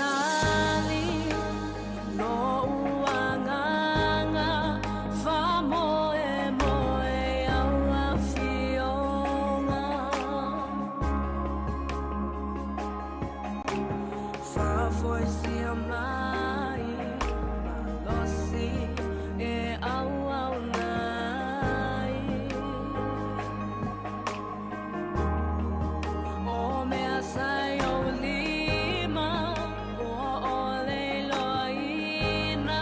Faatalitali lou agaga faamoemoe i au afioga. Faafoisia mai malosi e auauna ai. O mea sa i ou lima ua ʻole iloaina,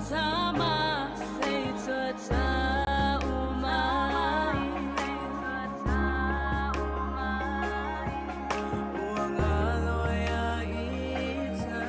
tama se i toe tau mai. Ua galo ia ita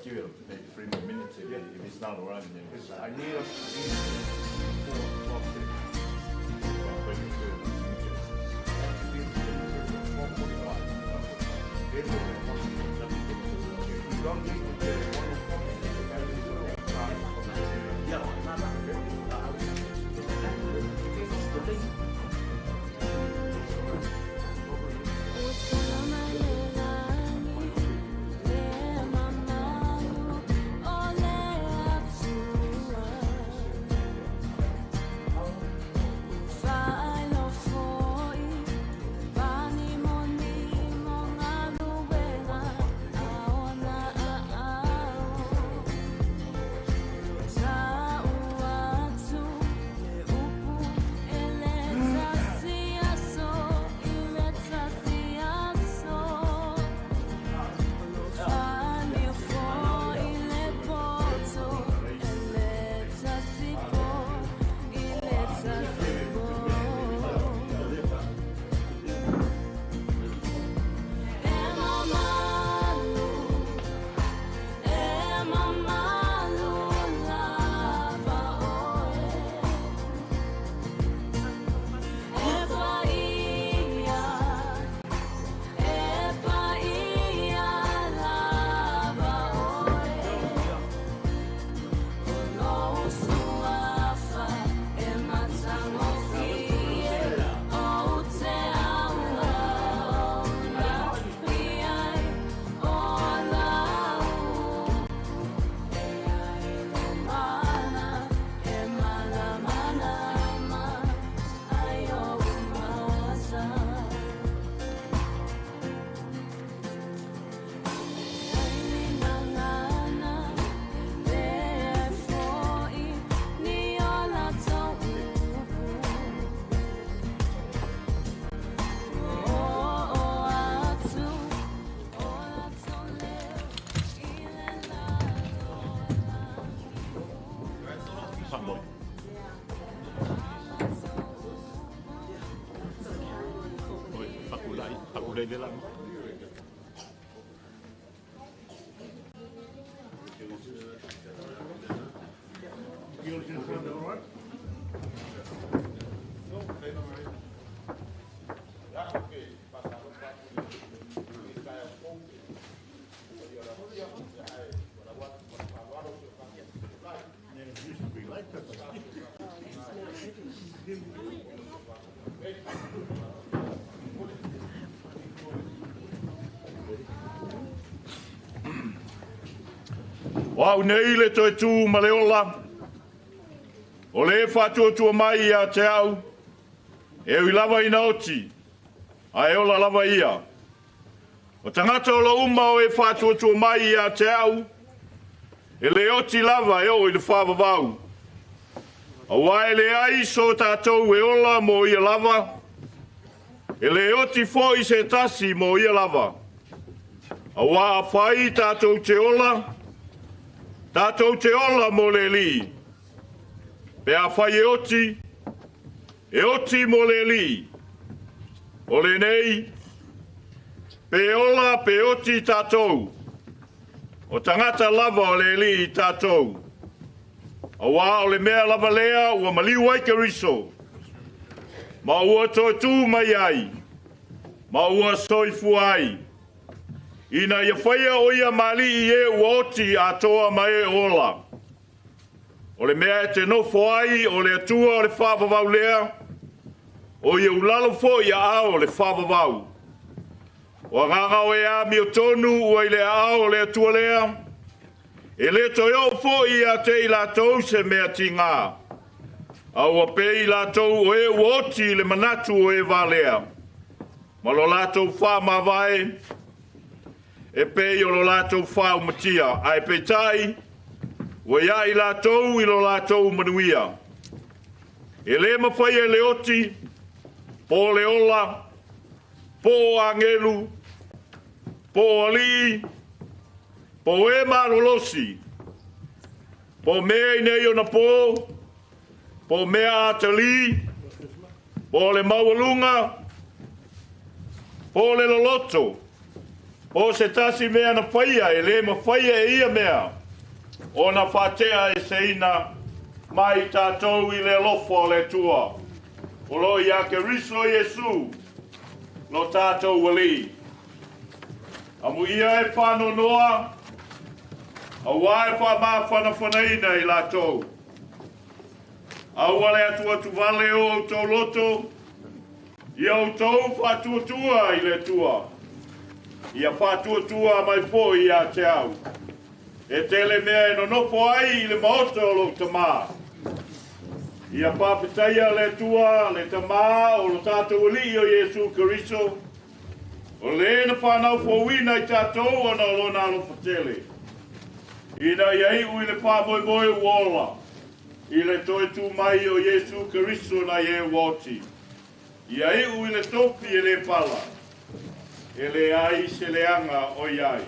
Just give it maybe 3 more minutes if, yeah. If it's not arriving. Then I need us to be before 12:30. 12:45. If you don't meet at 1 o'clock, that is the time of the O au nei le toe tū ma le ola, o le whātuatua mai ia te au, e ui lava ina oti, a e ola lava ia. O tangata o lo uma o e whātuatua mai ia te au, e le oti lava e o i le whāwawau. A wai le ai so tātou e ola mo ia lava, e le oti fo i se tasi mo ia lava. A wā whai tātou te ola, tātou te ola mo le li. Pe a whai e oti mo le li. O le nei, pe ola pe oti tātou. O tangata lava o le li tātou. A wā o le mea lava lea ua maliu ai ke riso. Ma ua toi tū mai ai. Ma ua soifua ai. Ina ia whaia o ia mali i e ua oti a toa mai e ola. O le mea e te nofo ai o le atua o le whāwawau lea, o ia ulalo fo ia ao o le whāwawau. O nganga o e a mio tonu ua i le ao o le atua lea, e le toi o fo ia te i lātou se mea tinga. A ua pe i lātou o e ua oti le manatu o e valea. Ma lo lātou whā mavae, e pe i o lo lātou whā umatia. A e pe tai, ua ia i lātou i lo lātou manuia. E le mawhai e le oti, po le ola, po angelu, po alii, po e malolosi, po mea i nei ona po, po mea atali, po le maualunga, po le loloto, Po o se tasi mea na faia e lē mafaia e ia mea ona faateʻaeseina mai tatou i le alofa o le Atua o loo iā Keriso Iesu lo tatou Alii. Amuia e faanoanoa, auā e faamafanafanaina i latou. Aua le atuatuvale o outou loto, ia outou faatuatua i le Atua. Ia faatuatua mai foi ia te au. E tele mea e nonofo ai i le maota o lou Tamā. Ia faafetaia le Atua, le Tamā o lo tatou Alii o Iesu Keriso, o lē na fanau fouina i tatou ona o lona alofa tele. Ina ia iu i le faamoemoe ua ola, i le toe tu mai o Iesu Keriso nai e ua oti. Ia iu i le tofi e lē pala, e leai se leaga o i ai.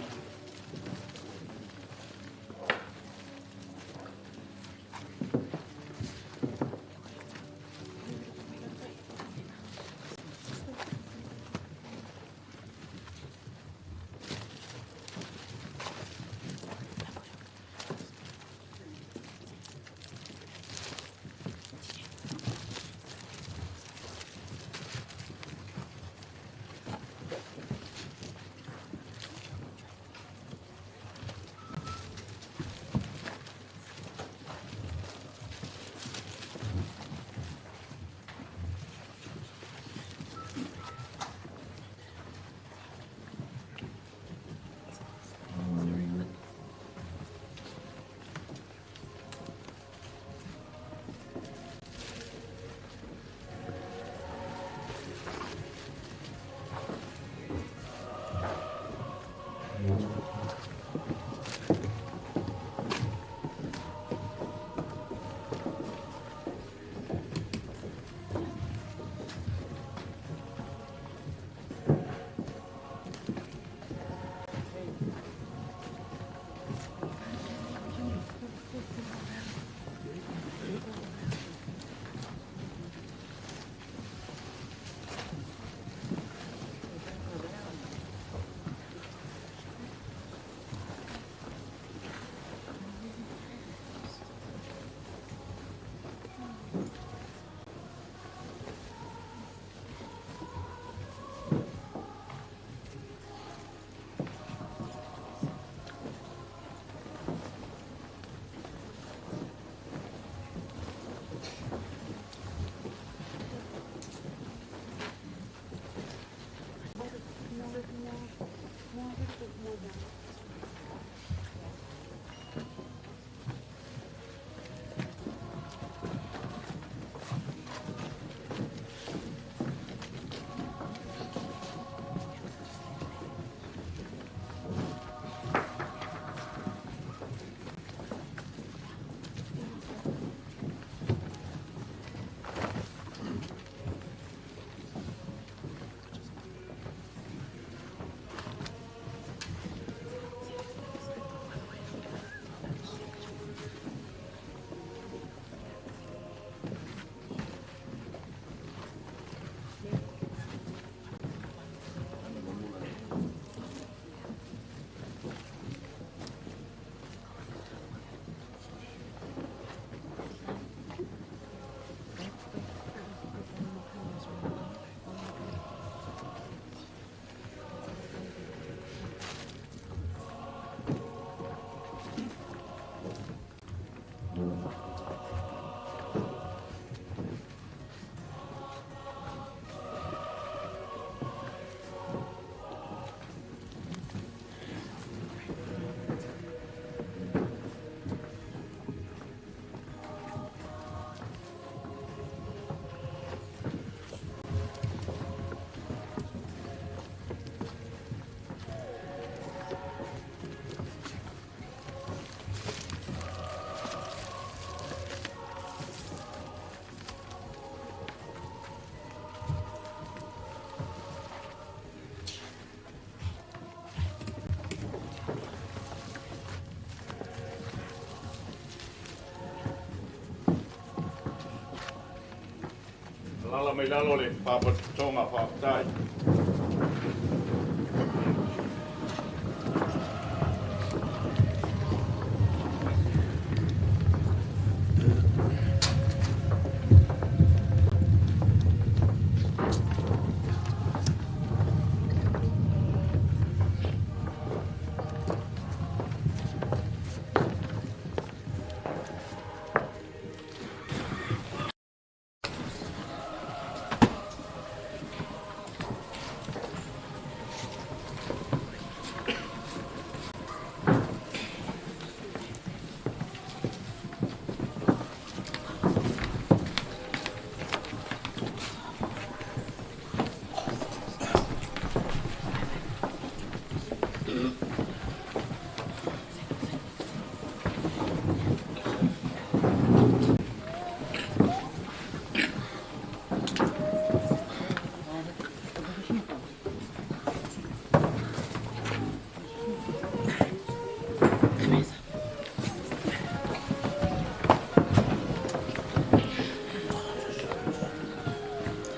Alala mai lalo le faapatotoga faafetai.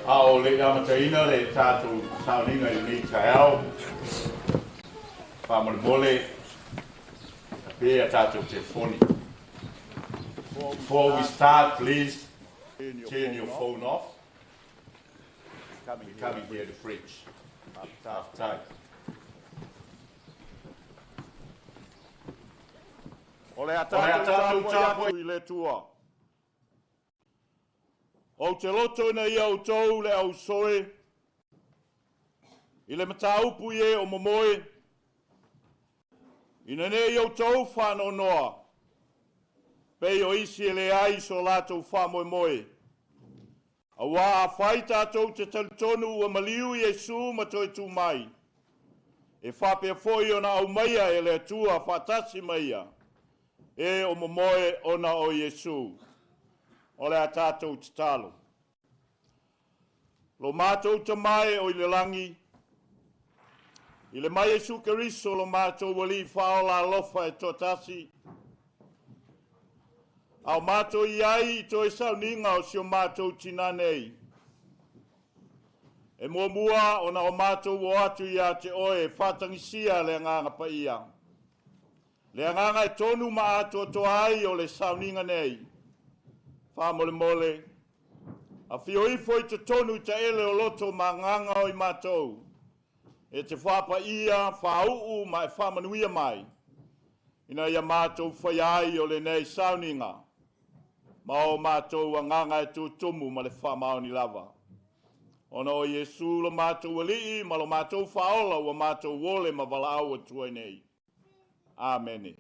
A o le i amataina le tatou sauniga i lenei taeao, faamolemole tape a tatou telefoni. Before we start, please turn your phone off. We're coming here to preach. Faafetai. O le a tatou tapuai i le Atua. Ou te loto ina ia outou le ausoe i le mataupu i e o momoe, ina ne i outou faanoanoa, pei o isi e leai so latou faamoemoe. Auā afai tatou te talitonu ua maliu Iesu ma toe tu mai, e faapea foi ona aumaia e le Atua faatasi ma ia, e o momoe ona o Iesu. O le a tatou tatalo. Lo matou Tama e o i le lagi, i le mai Iesu Keriso lo matou Alii faaola alofa e toatasi, a o matou i ai i toe sauniga o si o matou tinā nei, e muamua ona o matou o atu ia te oe e faatagisia le agaga paia. Le agaga e tonu ma atoatoa ai o le sauniga nei. Faamolemole, afio ifo i totonu i taele o loto ma agaga o i matou, e te faapaia, faauu ma e faamanuia mai, ina ia matou faia ai o lenei sauniga, ma o matou agaga e tutumu ma le faamaoni lava. Ona o Iesu lo matou Alii ma lo matou faaola ua matou ole ma valaau atu ai nei. Amene.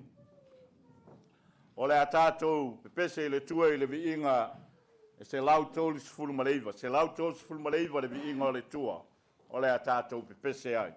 O le a tatou pepese i le Atua i le viiga e 139, 139 le viiga o le Atua, o le a tatou pepese ai.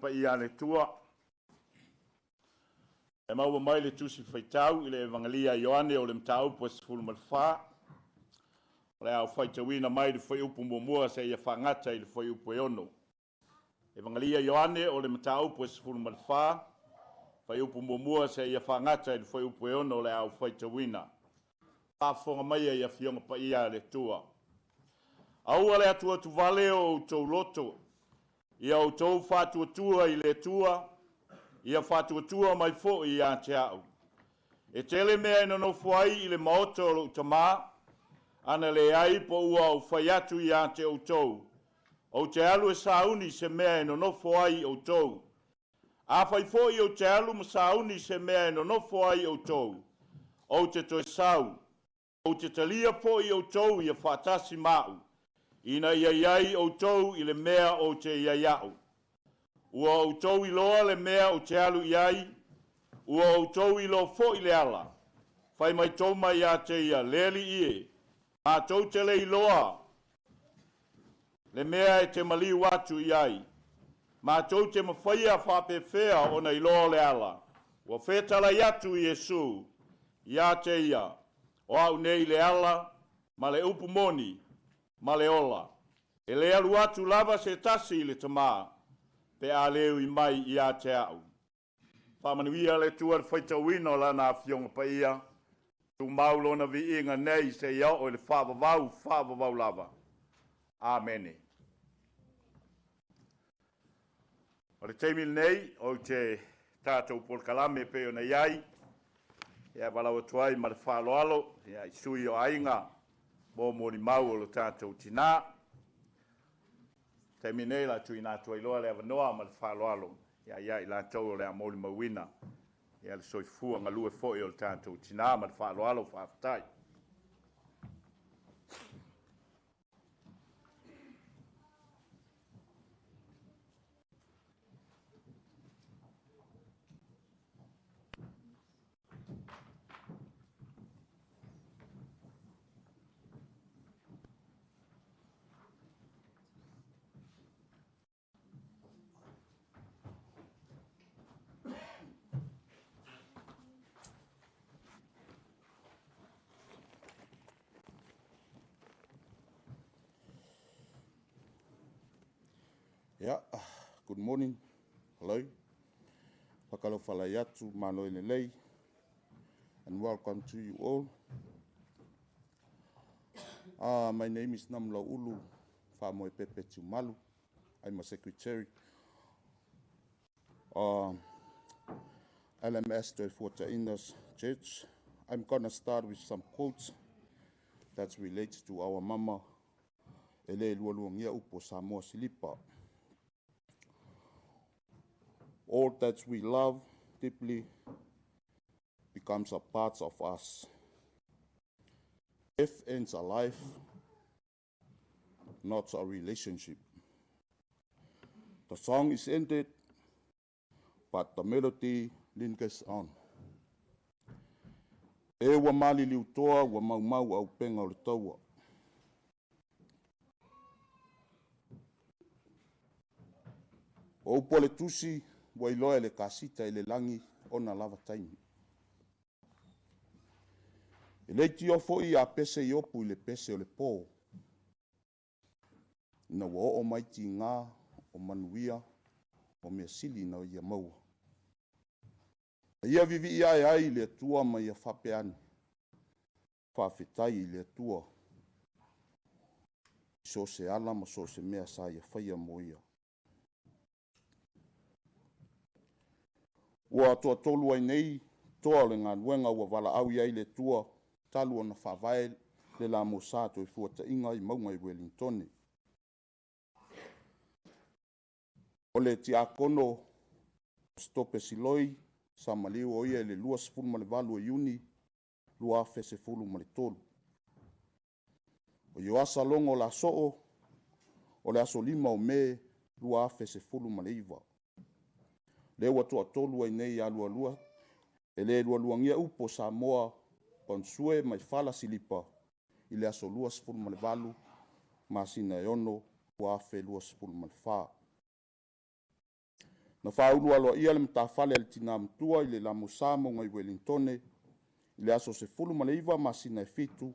Paia a le Atua. E maua mai le tusi faitau i le Evangelia a Ioane o le mataupu e 14. O le a ou faitauina mai le fuaiupu muamua seia faagata i le fuaiupu e 6. Evangelia Ioane o le mataupu e 14, fuaiupu muamua seia faagata i le fuaiupu e 6 o le a ou faitauina. Faafofoga maia i Afioga Paia a le Atua. Aua le atuatuvale o outou loto, ia outou faatuatua i le Atua, ia faatuatua mai foi ia te au. E tele mea e nonofo ai i le maota o lou tamā, ana leai po ua ou fai atu ia te outou, ou te alu e sauni se mea e nonofo ai outou. Afai foi ou te alu ma sauni se mea e nonofo ai outou, ou te toe sau, ou te talia foi outou ia faatasi ma au, ina ia i ai outou i le mea ou te i ai au. Ua outou iloa le mea ou te alu i ai, ua outou iloa foi le ala. Fai mai Toma ia te ia, le Alii e, matou te le iloa le mea e te maliu atu i ai. Matou te mafaia faapefea ona iloa le ala. Ua fetalai atu Iesu ia te ia, o au nei le ala, ma le upu moni, ma le ola. E le alu atu lava se tasi i le tamā, pe a le ui mai ia te au. Faamanuia le Atua i le faitauina o lana afioga paia, tumau lona viiga nei seia oo i le faavavau, faavavau lava. Amene. O le taimi lenei, ou te tatou polokalame e pei ona i ai, ia valaau atu ai ma le faaaloalo ia, i sui o aiga mo molimau o lo tatou tinā. Taimi nei la tuuina atu ai loa le avanoa ma le faaaloalo ia, ia i latou o le a molimauina ia le soifua galue foi o le tatou tinā ma le faaaloalo. Faafetai. Yeah, good morning. Hello. Faatalofa atu malo e lelei and welcome to you all. My name is Namulau'ulu Faamoepepe Tiumalu. I'm a secretary LMS Toefuataiga Church. I'm gonna start with some quotes that relates to our mama e le lualuagia upu o Samoa Silipa. All that we love deeply becomes a part of us. Death ends a life, not a relationship. The song is ended, but the melody lingers on. E ua maliliu toa ua maumau auupega o le taua. O upu a le tusi ua iloa e le kasita i le lagi ona lava taimi. E leitioa foi a pese Iopu i le pese o le pō. Ina ua oo mai tigā o manuia o mea sili na ia maua. A ia vivii ae ai i le Atua ma ia faapea ane. Faafetai i le Atua. I so se ala ma so se mea sa ia faia mo ia. Ua toatolu ai nei toa o le galuega ua valaau i ai le Atua talu ona faavae le LMS Toefuataiga i mauga i Uelintone. O le tiakono Stope Siloi sa maliu o ia i le 28 o Iuni 2013. O Ioasa Logo Lasoo o le aso 5 o Me 2019. Lea ua toatolu ai nei ia lualua e le lualuagia upu o Samoa Pansue mai Fala Silipa i le aso 28 masina e 6 2024. Na faaulu aloaia le matafale a le Tina Matua i le Lamosa mauga i Uelintone i le aso 19 masina e 7,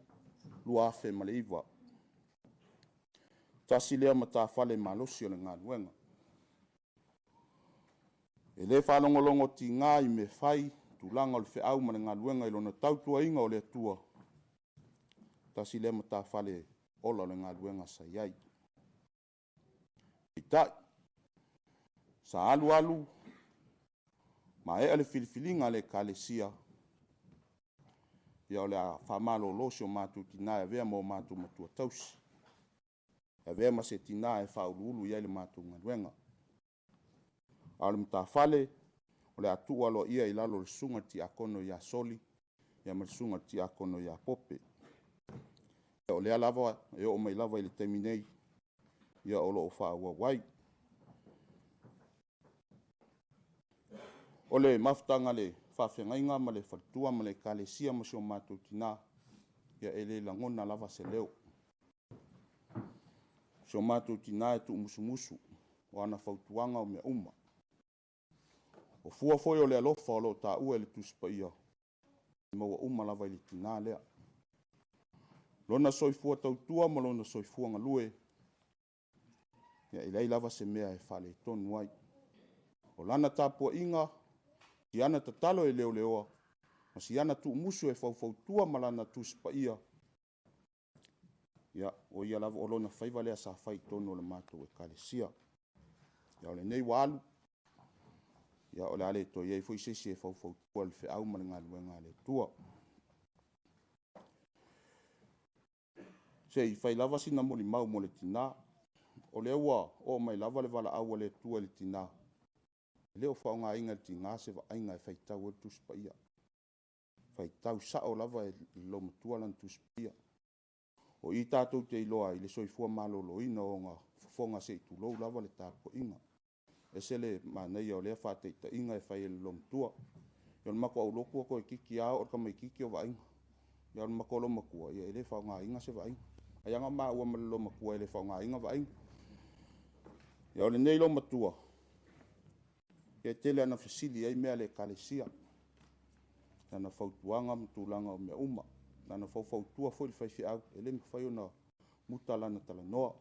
2009. Tasi lea matafale malosi o le galuega. E le faalogologo tiga i mea fai, tulaga o le feau ma le galuega i lona tautuaina o le Atua, tasi lea matafale ola o le galuega sa i ai. Peitai, sa alu alu maea le filifiliga a le Ekalesia, ia o le a faamalolo si o matou tina e avea ma o matou matua tausi, e avea ma se tina e faauluulu i ai le matou galuega. A o le matafale, o le a tuu aloaia i lalo o le susuga i le Tiakono ia Soli ma le susuga i le Tiakono ia Pope. O lea lava e oo mai lava i le taimi nei, o lo o faaauau ai. O le mafutaga a le faafeagaiga ma le faletua ma le Ekalesia ma si o matou tina, ia e le lagona lava se leo. O si o matou tina e tuumusumusu, o ana fautuaga o mea uma. O fua foi o le alofa o lo o taua e le Tusi Paia, e maua uma lava i le tina lea. Lona soifua tautua ma lona soifua galue, ia e leai lava se mea e faaletonu ai. O lana tapuaiga, si ana tatalo e leleoa, ma si ana tuumusu e faufautua ma lana Tusi Paia, ia, o ia lava, o lona faiva lea sa fai i totonu o le matou Ekalesia. A o lenei ua alu, ia o le a le toe i ai foi se isi e faufautua i le feau ma le galuega a le Atua. Se i fai lava sina molimau mo le tina. O lea ua oo mai lava le valaau a le Atua i le tina, e le o faaaogaina e le tina se vaaiga e faitau ai le Tusi Paia. E faitau sao lava e le loomatua lana Tusi Paia. O i tatou te iloa ai le soifua maloloina o ona fofoga, se i tulou lava le tapuaiga. E ese le manaia o lea faataitaiga e fai e le loomatua. O le matou aulotu toeitiiti lava oo le tamaitiiti o vaaiga. A o le matou loomatua, e le faaaogaina se vaaiga. Ai lava na o maua ma le loomatua e le faaaogaina vaaiga. A o lenei loomatua, e tele lava ina fesili ai mea a le Ekalesia, lana fautuaga ma tulaga o mea uma. Lana faufautua foi i le faifeau, e le mafai ona muta lana talanoa.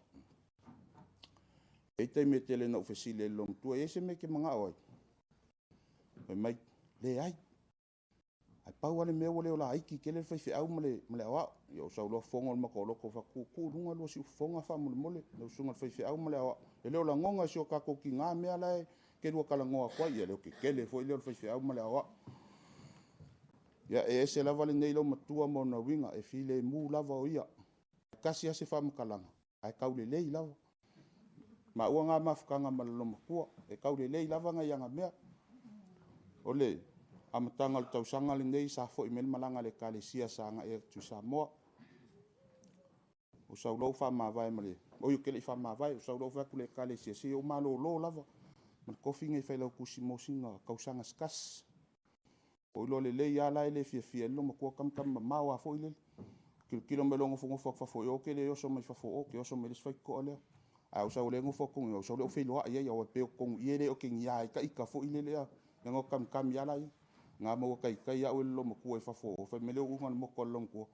E i ai taimi e tele ina ou fesili ai i le loomatua, e i ai se mea e te manao ai? Fai mai, leai. Ae pau lava le mea ua le o laiti tele le faifeau ma le aoao. Ia ou sau loa fono le matou loto, ou fai atu, tuu i luga lua siufofoga faamolemole lau susuga i le faifeau ma le aoao. E le o lagona e si o tatou tina mea la e te lua talanoa atu ai. Ia leotetele foi lea o le faifeau ma le aoao. Ia e ese lava lenei loomatua ma ona uiga, e filemu lava o ia. E tasi lava se faamatalaga, ae taulelei lava. Maua na mafutaga ma le loomatua, e taulelei lava nai ana mea. O le amataga o le tausaga lenei sa foi mai le malaga a le Ekalesia sa agai atu i Samoa. Ou sau loa ou faamavae ma le... oi ou te le i faamavae, ou sau loa ou fai atu i le Ekalesia, se i ou malolo lava ma le tofi lenei Failautusi mo sina tausaga se tasi. Ou iloa lelei lava la e le fiafia ai le loomatua, kamukami mamao lava foi lele. Tilotilo mai loa nofonofo atu i fafo i o, ou te le oso mai fafo i o, ou te oso mai le isi faitotoa lea. Ae ou sau o lea e nofo atu i o, ou sau lea ou feiloai ai, aua e pei o totonu i i e le otegia ai ita foi lele, leaga o kamukami lava la ia. Na maua taitai au e le loomatua i fafo o, fai mai le uluga o le moto a le loomatua, o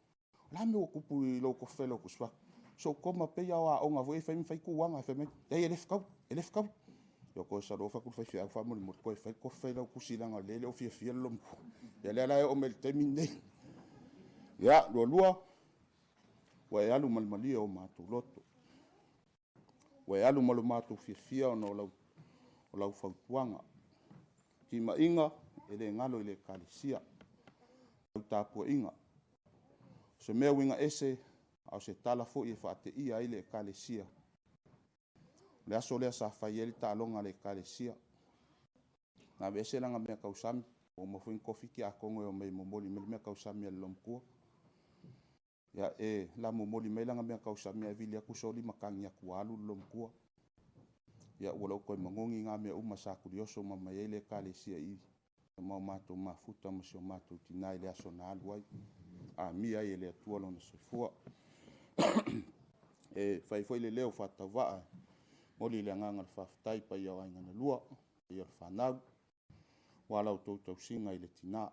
le a le mea ua tupu i lou tofi Failautusi? Fai atu, se ou koma pei lava o aoga foi ia e fai ma fai tuaga. Fai mai, leai e le fetaui, e le fetaui. Ia toe sau loa fai atu i le faifeau, faamolemole, toe fai le tofi Failautusi leaga o lea e le o fiafia le loomatua. Ia lea la e oo mai i le taimi lenei. Ia, lualua, ua e alu ma le malie o matou loto. Ua e alu ma lo matou fiafia ona o lau fautuaga. Timaiga, e le galo i le Ekalesia, lau tapuaiga. O se mea uiga ese, a o se tala foi e faateia ai le Ekalesia. O le aso lea sa fai ai le taaloga a le Ekalesia, na aveese lana mea tausami, ua uma foi ona tofi tiakono e omai e momoli mai le mea tausami a le loomatua. Ia, e la momoli mai lana mea tausami ae vili atu soli ma tagi atu ua alu le loomatua. Ia, ua le o toe manogi na mea uma sa tulioso uma mai ai le Ekalesia i i ma o matou mafuta ma si o matou tina i le aso na alu ai, amia ai e le Atua lona soifua. E fai foi le leo faatauvaa e momoli le agaga o le faafetai i paia o aiga e lua. paia o le fanau, aua la outou tausiga i le tina.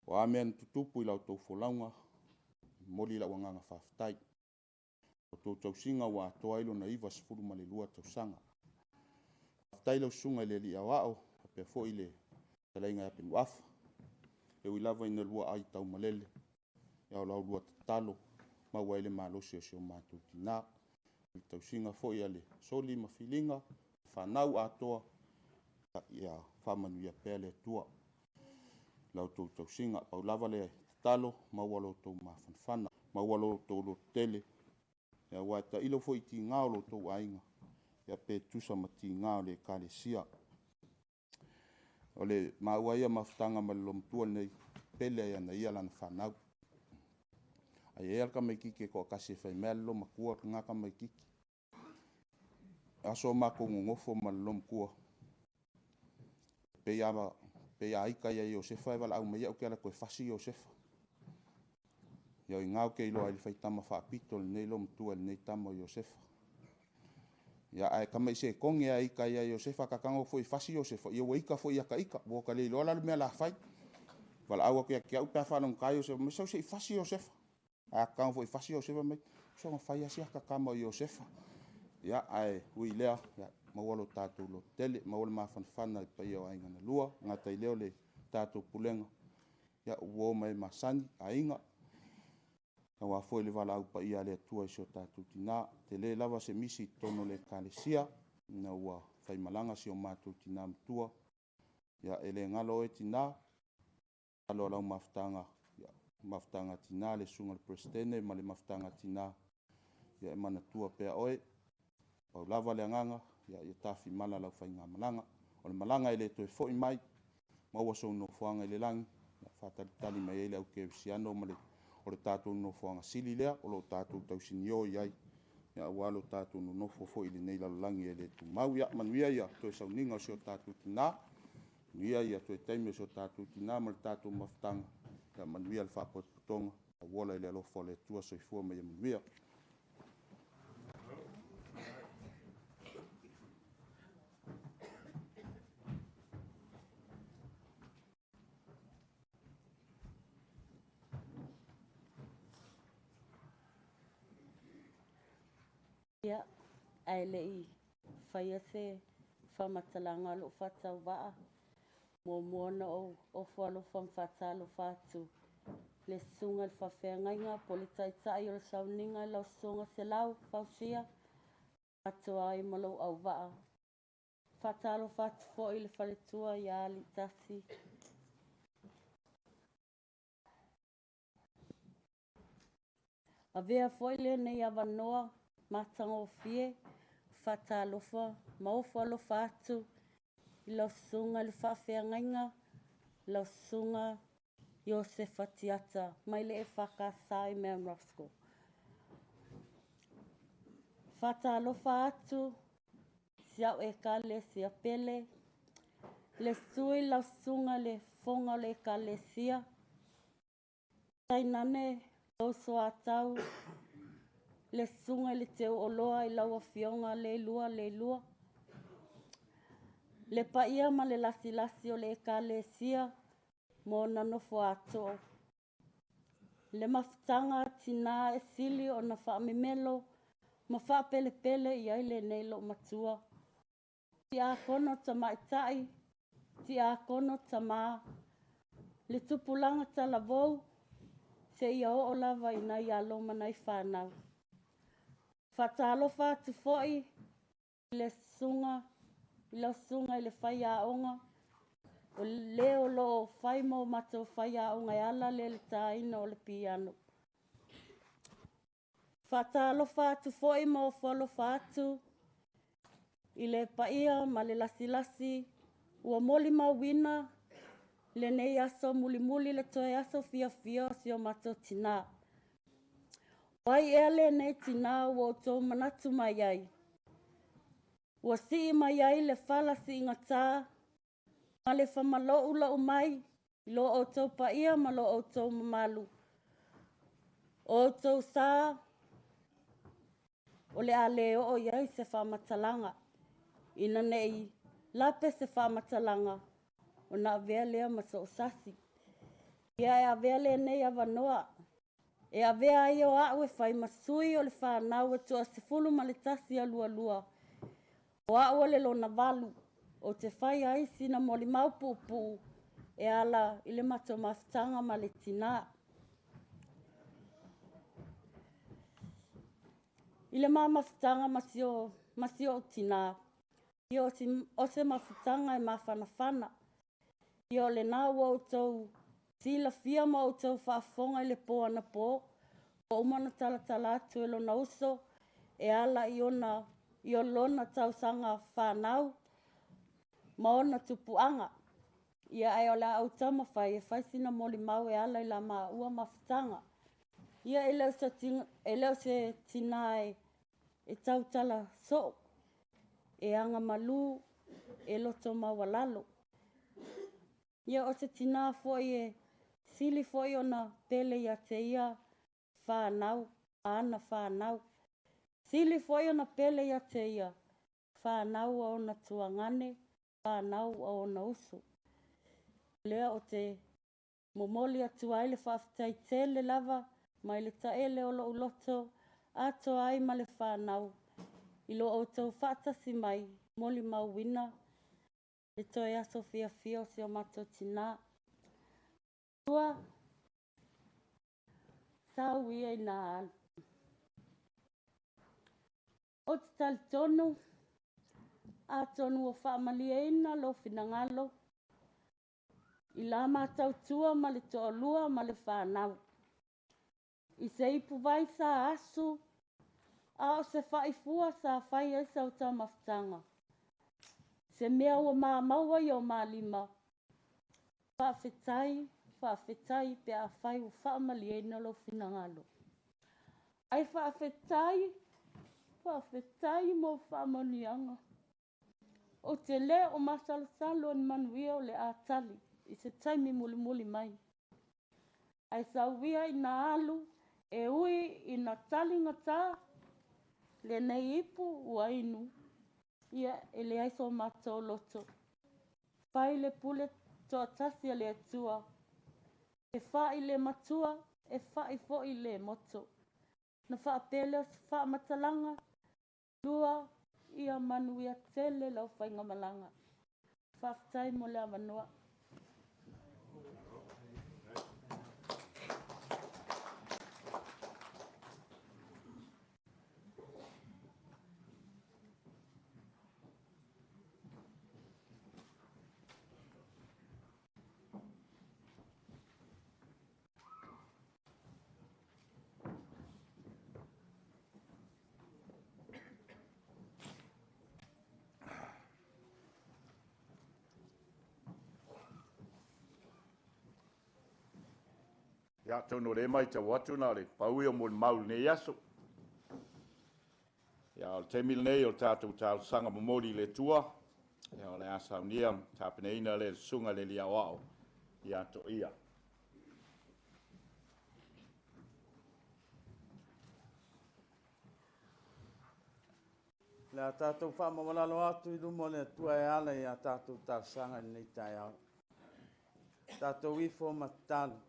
O a mea na tutupu i la outou folauga, e momoli lou agaga faafetai. O la outou tausiga ua atoa ai lona 92 tausaga. Faafetai i lau Susuga i le Alii Aoao faapea foi le Fetalaiga ia Penuafa, e ui lava ina oulua aitaumalele, a o la oulua tatalo e maua ai le malosi o si o matou tina. I le tausiga foi a Soli ma Filiga, fanau atoa, ia faamanuia pea le Atua i la outou tausiga. Pau lava le tatalo, maua lo outou mafanafana, maua lo outou lototele, aua e tailo foi i tiga o lo outou aiga, pe tutusa ma tiga o le Ekalesia. O le maua ia mafutaga ma le loomatua lenei, e pele ia te ia lana fanau. Ae i ai lava le tamaitiiti e toatasi e fai mai lava le loomatua, lena tamaitiiti. O aso o matou nonofo ma le loomatua, pei a ita ia Iosefa e valaau mai au ou te alu atu e fasi Iosefa. Ia o i ina ou te iloa ai le faitama faapito o lenei loomatua i lenei tama o Iosefa. Ae tamai sekone lava e ita ai ia Iosefa, a ta tago atu foi e fasi Iosefa, ia ua ita foi ia ita, ua ta le iloa la le mea o le a fai. Valaau atu ia te au pe a faalogogata Iosefa, fai mai, sau se i fasi Iosefa. Ae a ta tago foi e fasi Iosefa, fai mai, soona fai lava si ata tama o Iosefa. Ae ui i lea, maua lo tatou lototele, maua le mafanafana i le paia o aiga na lua. E le gata i lea o le tatou pulega, o uo ma e masani, aiga, aua foi le valaau paia a le Atua i si o tatou tina. E tele lava se misi i totonu o le Ekalesia ina ua faimalaga si o matou tina matua. E le galo oe tina, i le tatalo a lau mafutaga, mafutaga a tina le susuga i le Peresetene ma le mafutaga a tina, e manatua pea oe. Pau lava le agaga, ia tafimala lau faigamalaga. O le malaga e le toe foi mai, maua sou nofoaga i le lagi e faatalitali mai ai le au kerisiano ma o le tatou nofoaga sili lea o lo o tatou tausinio i ai aua lo tatou nonofo foi i lenei lalolagi e le tumau. Ia manuia toe sauniga o si o tatou tina, manuia toe taimi o si o tatou tina ma le tatou mafutaga, manuia le faapotopotoga, ola i le alofa o le Atua. Soifua ma ia manuia. Ia, ae le i faia se faamatalaga a lou faatauvaa, muamua ona ou ofo alofa ma faatalofa atu i le susuga i le faafeagaiga po o le taitai o le sauniga lau Susuga Selau Fausia, atoa ai ma lou auvaa. Faatalofa atu foi i le faletua ia Aliitasi. Avea foi lenei avanoa matagofie faatalofa ma ofo alofa atu i lau susuga i le faafeagaiga, lau susuga Iosefa Tiata mai le EFKS i Mount Roskill. Faatalofa atu si au Ekalesia pele, le susu i lau susuga i le Fofoga o le Ekalesia, tainane lou soatau, le susuga i le Teuoloa i lau Afioga Leilua Leilua, le paia ma le lasilasi o le Ekalesia ma ona nofo a too, le mafutaga a tina e sili ona faamemelo ma faapelepele i ai lenei loomatua, tiakono tamaitai, tiakono tamā, le tupulaga talavou, seia oo lava i nai alo ma nai fanau. Faatalofa atu foi i le susuga i lau susuga i le faiaoga, o le o lo o fai ma o matou faiaoga e ala lea i le taina o le piano. Faatalofa atu foi ma ofo alofa atu i le paia ma le lasilasi ua molimauina lenei aso mulimuli le toe aso fiafia o si o matou tina. O ai ea lenei tina ua outou manatu mai ai? Ua sii mai ai le fala siigatā ma le famaloulou mai i lo outou paia ma lo outou mamalu. O outou sa o le a le oo i ai se faamatalaga. Ina ne i lape se faamatalaga ona avea lea ma soosasi. Ia e avea lenei avanoa e avea ai o a'u e fai ma sui o le fanau e toa 11 a Lualua. O a'u o le lona valu ou te fai ai sina molimau puupuu e ala i le matou mafutaga ma le tinā. I le ma mafutaga ma si o'u tinā, ia o se mafutaga e mafanafana. Ia o lena ua outou silafia ma outou faafofoga i le pō anapō, ua uma ona talatala atu e lona uso e ala i ona i o lona tausaga fanau ma ona tupuaga. Ia ae o le a ou taumafai e fai sina molimau e ala i la maua mafutaga. Ia e le o se tinā e tautala soo, e agamalu, e loto maualalo. Ia o se tinā foi e sili foi ona pele ia te ia fanau, ana fanau. Sili foi ona pele ia te ia fanau a ona tuagane, fanau a ona uso. Lea o te momoli atu ai le faafetai tele lava mai le taele o lo'u loto atoa ai ma le fanau i lo outou faatasi mai molimauina le toe aso fiafia o si o matou tinā. Tua sau ia ina alu. Ou te talitonu, atonu ua faamalieina lou finagalo i la matautua ma le toalua ma le fanau. I se ipuvai sa asu, a o se faifua sa fai ai sau taumafataga. Se mea ua mamaua i o malima, faafetai, faafetai pe afai ua faamalieina lou finagalo. Ai faafetai, faafetai mo faamanuiaga. Ou te le o masalosalo ni manuia o le a tali i se taimi mulimuli mai. Ae sauia ina alu e ui ina taligata lenei ipu ua inu, ia e leai so matou loto. Fai le pule toatasi a le Atua, e fa'i le matua, e fa'i foi le moto. Na faapea lea o se faamatalaga, lua, ia manuia tele lau faigamalaga. Faafetai mo le avanoa. Ia, atonu o lea e matau atu na o le pau ia o molimau i lenei aso. Ia, o le taimi lenei o le tatou talosaga momoli i le Atua, ia, o le a saunia ma tapenaina lea e le Susuga i le Alii Aoao ia Toia. O le a tatou faamaualalo atu i luma o le Atua e ala i a tatou talosaga i lenei taeao. Tatou ifo ma tatalo.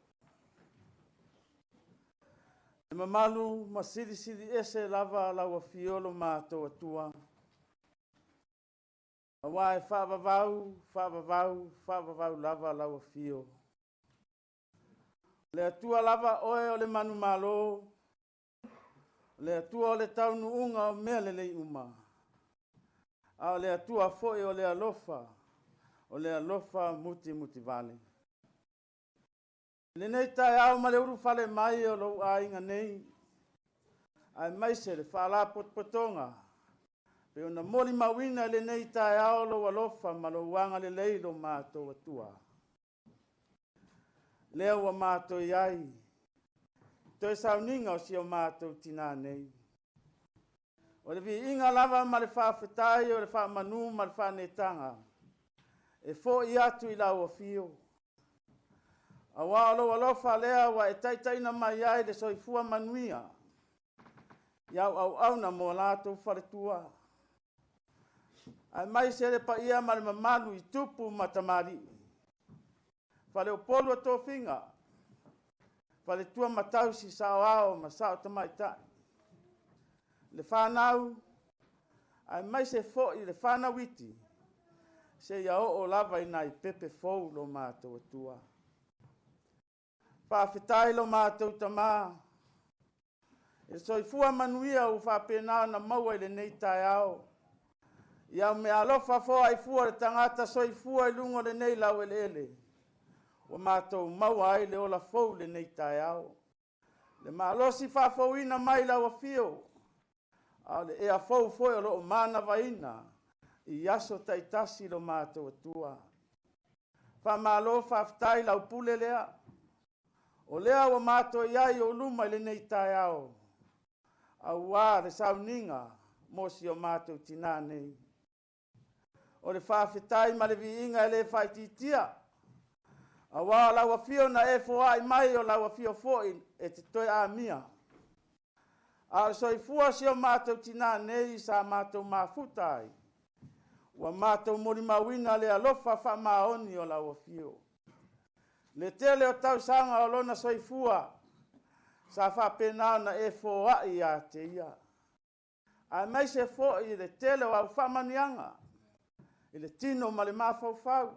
Le mamalu ma silisili ese lava lau afio lo matou Atua. Aua e faavavau, faavavau, faavavau lava lau afio. O le Atua lava oe o le manumalo, o le Atua o le taunuuga o mea lelei uma, a o le Atua foi o le alofa, o le alofa mutimutivale. I lenei taeao ma le ulufale mai o lou aiga nei, aemaise le faalapotopotoga, pei ona molimauina i lenei taeao lou alofa ma lou agalelei i lo matou Atua. Lea ua matou i ai, toe sauniga o si o matou tinā nei. O le viiga lava ma le faafetai o le faamanu ma le faanetaga e fo'i atu i lau afio. Aua o lou alofa lea ua e taitaiina mai ai le soifua manuia i au auauna mo latou faletua. Aemaise le paia ma le mamalu i tupu ma tamalii. Faleupolu o tofiga, faletua ma tausi saoao ma sao tamaitai. Le fanau, aemaise foi le fanau iti, seia oo lava i nai pepe fou lo matou Atua. Faafetai lo matou Tamā i le soifua manuia ua faapena ona maua i lenei taeao, i au meaalofa foai fua i le tagata soifua i luga o lenei laueleele, ua matou maua ai le ola fou i lenei taeao. Le malosi faafouina mai lau afio, a o le ea fou foi o lo o manavaina i aso taitasi lo matou Atua. Faamalo faafetai i lau pule lea, o lea ua matou i ai i ou luma i lenei taeao, aua le sauniga mo si o matou tina nei. O le faafetai ma le viiga e le faaitiitia, aua o lau afio na e foai mai, o lau afio foi e te toe amia. A o le soifua o si o matou tina nei sa matou mafuta ai, ua matou molimauina le alofa faamaoni o lau afio. Le tele o tausaga o lona soifua sa faapena ona e foai ia te ia, aemaise foi le tele o au faamanuiaga i le tino ma le mafaufau,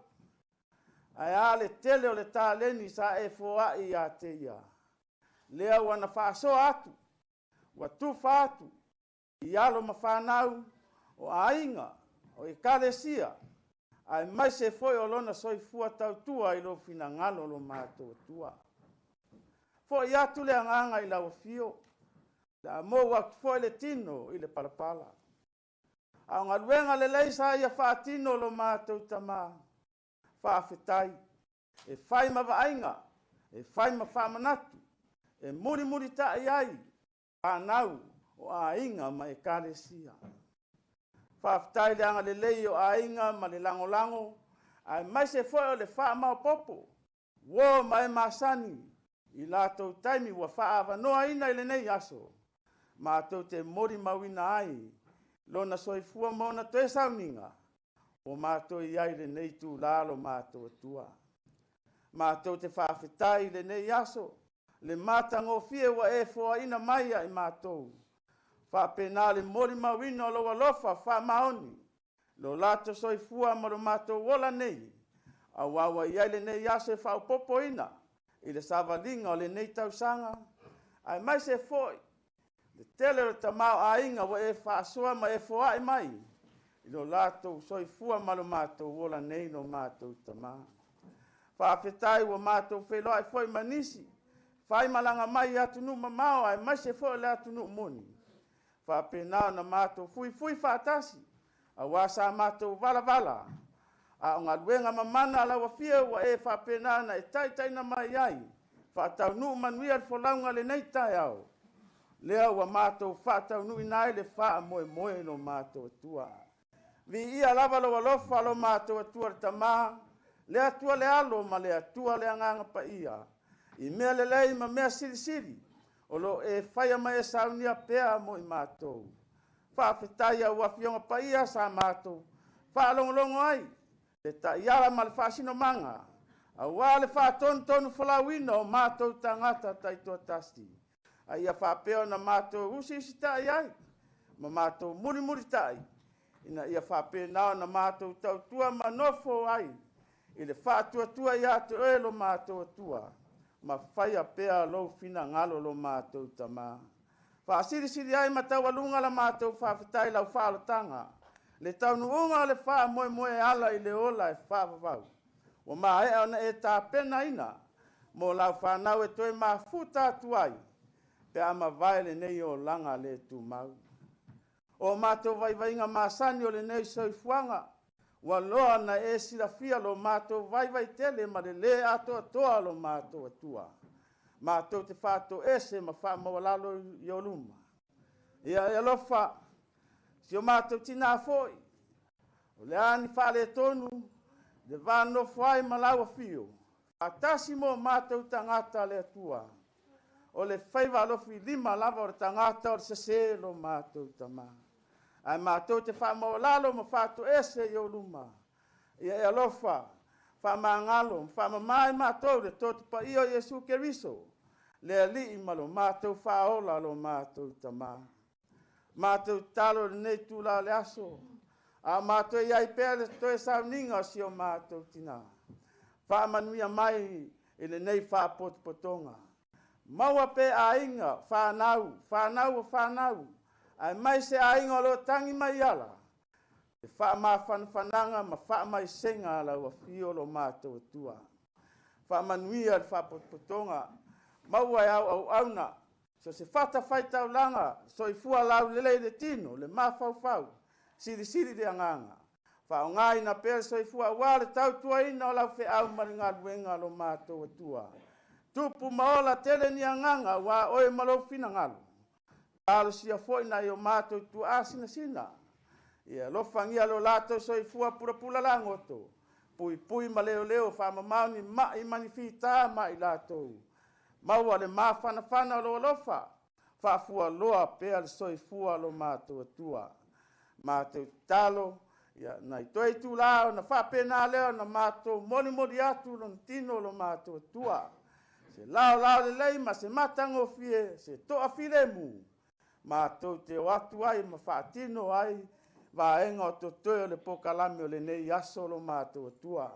ae a le tele o le taleni sa e foai ia te ia, lea ua na faasoa atu, ua tufa atu i alo ma fanau, o aiga, o ekalesia, aemaise foi o lona soifua tautua i lou finagalo lo matou Atua. Foi atu le agaga i lau afio, o le a mou atu foi le tino i le palapala. A o galuega lelei sa ia faatino lo matou tama, faafetai, e fai ma vaaiga, e fai ma faamanatu, e mulimulitai ai fanau o aiga ma ekalesia. Faafetai i le agalelei o aiga ma le lagolago, aemaise foi o le faamaopoopo, uo ma e masani i latou taimi ua faaavanoaina i lenei aso, matou te molimauina ai lona soifua ma ona toe sauniga, ua matou i ai i lenei itula lo matou Atua. Matou te faafetai i lenei aso, le matagofie ua e foaina mai ia i matou, faapena le molimauina o lou alofa faamaoni, lo latou soifua ma lo matou ola nei, aua ua i ai lenei aso e faaopoopoina i le savaliga o lenei tausaga, aemaise foi le tele o le tamaoaiga ua e faasoa ma e foai mai i lo latou soifua ma lo matou ola nei lo matou Tama. Faafetai ua matou feiloai foi ma nisi faimalaga mai i atunuu mamao aemaise foi o le atunuu moni, faapena ona matou fuifui faatasi, aua sa matou valavala, a o galuega mamana a lau Afio ua e faapena ona e taitaiina mai ai, faataunuu manuia le folauga i lenei taeao, lea ua matou faataunuuina ai le faamoemoe i lo matou Atua. Viia lava lou alofa lo matou Atua le Tama, le Atua le Alo ma le Atua le Agaga Paia, i mea lelei ma mea silisili o lo o e faia ma e saunia pea mo i matou. Faafetai i au Afioga Paia sa matou faalogologo ai, le taiala ma le faasinomaga, aua le faatonutonu folauina o matou tagata taitoatasi, a ia faapea ona matou usiusitai ai ma matou mulimulitai, ina ia faapena ona matou tautua ma nofo ai i le faatuatua ia te oe lo matou Atua, ma faia pea lou finagalo lo matou Tama. Faasilisili ai ma taualuga la matou faafetai i lau faaolataga, le taunuuga o le faamoemoe e ala i le ola e faavavau, ua maea ona e tapenaina mo lau fanau e toe mafuta atu ai pe a mavae lenei olaga le tumau. O matou vaivaiga masani o lenei soifuaga, ua loa ona e silafia lo matou vaivai tele ma le lē atoatoa o lo matou Atua, matou te faatoese ma faamaualalo i ou luma. Ia e alofa, si o matou tina foi, o le a ni faaletonu le va nofo ai ma lau afio, faatasi ma o matou tagata le Atua, o le faiva alofilima lava o le tagata o le sese lo matou Tama. Ae matou te faamaualalo ma faatoese i ou luma. Ia e alofa, faamagalo ma faamama i matou le toto paia o Iesu Keriso, le Alii ma lo matou Faaola lo matou Tamā. Matou tatalo i lenei itula o le aso, a o matou i ai pea i le toe sauniga o si o matou tina. Faamanuia mai i lenei faapotopotoga. Maua pea aiga, fanau, fanau o fanau, aemaise aiga o lo o tagi mai ala, le faamafanafanaga ma faamaisega a lau afio lo matou Atua. Faamanuia le faapotopotoga, maua e au auauna, so o se fatafaitaulaga, soifua laulelei le tino, le mafaufau, silisili le agaga. Faaaogaina pea le soifua aua le tautuaina o lau feau ma le galuega a lo matou Atua. Tupu ma ola, tele ni agaga aua oe ma lou finagalo. Talosia foi nai o matou tuaa sinasina. Ia alofagia lo latou soifua pulapula lagoto, puipui ma leoleo, faamamao ni mai ma ni fita ma i latou. Maua le mafanafana o lou alofa, faafualoa pea le soifua o lo matou Atua. Matou tatalo, ia nai toe itula ona faapena lea ona matou molimoli atu lona tino o lo matou Atua. Se laolao lelei ma se matagofie, se toafilemu, matou te o atu ai ma faatino ai vaega o totoe o le polokalame o lenei aso lo matou Atua.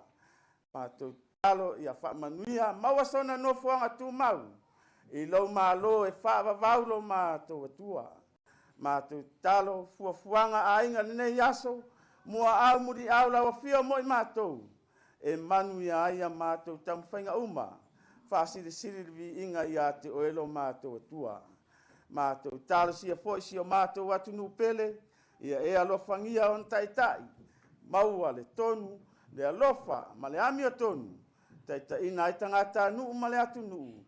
Matou tatalo ia faamanuia, maua sona nofoaga tumau i lou malo e faavavau lo matou Atua. Matou tatalo fuafuaga a aiga i lenei aso, muaau muliau lau afio mo i matou, e manuia ai a matou taumafaiga uma, faasilisili le viiga ia te oe lo matou Atua. Matou talosia foi si o matou atunuu pele, ia e alofagia ona taitai, maua le tonu, le alofa ma le amiotonu, taitaiina ai tagatanuu ma le atunuu.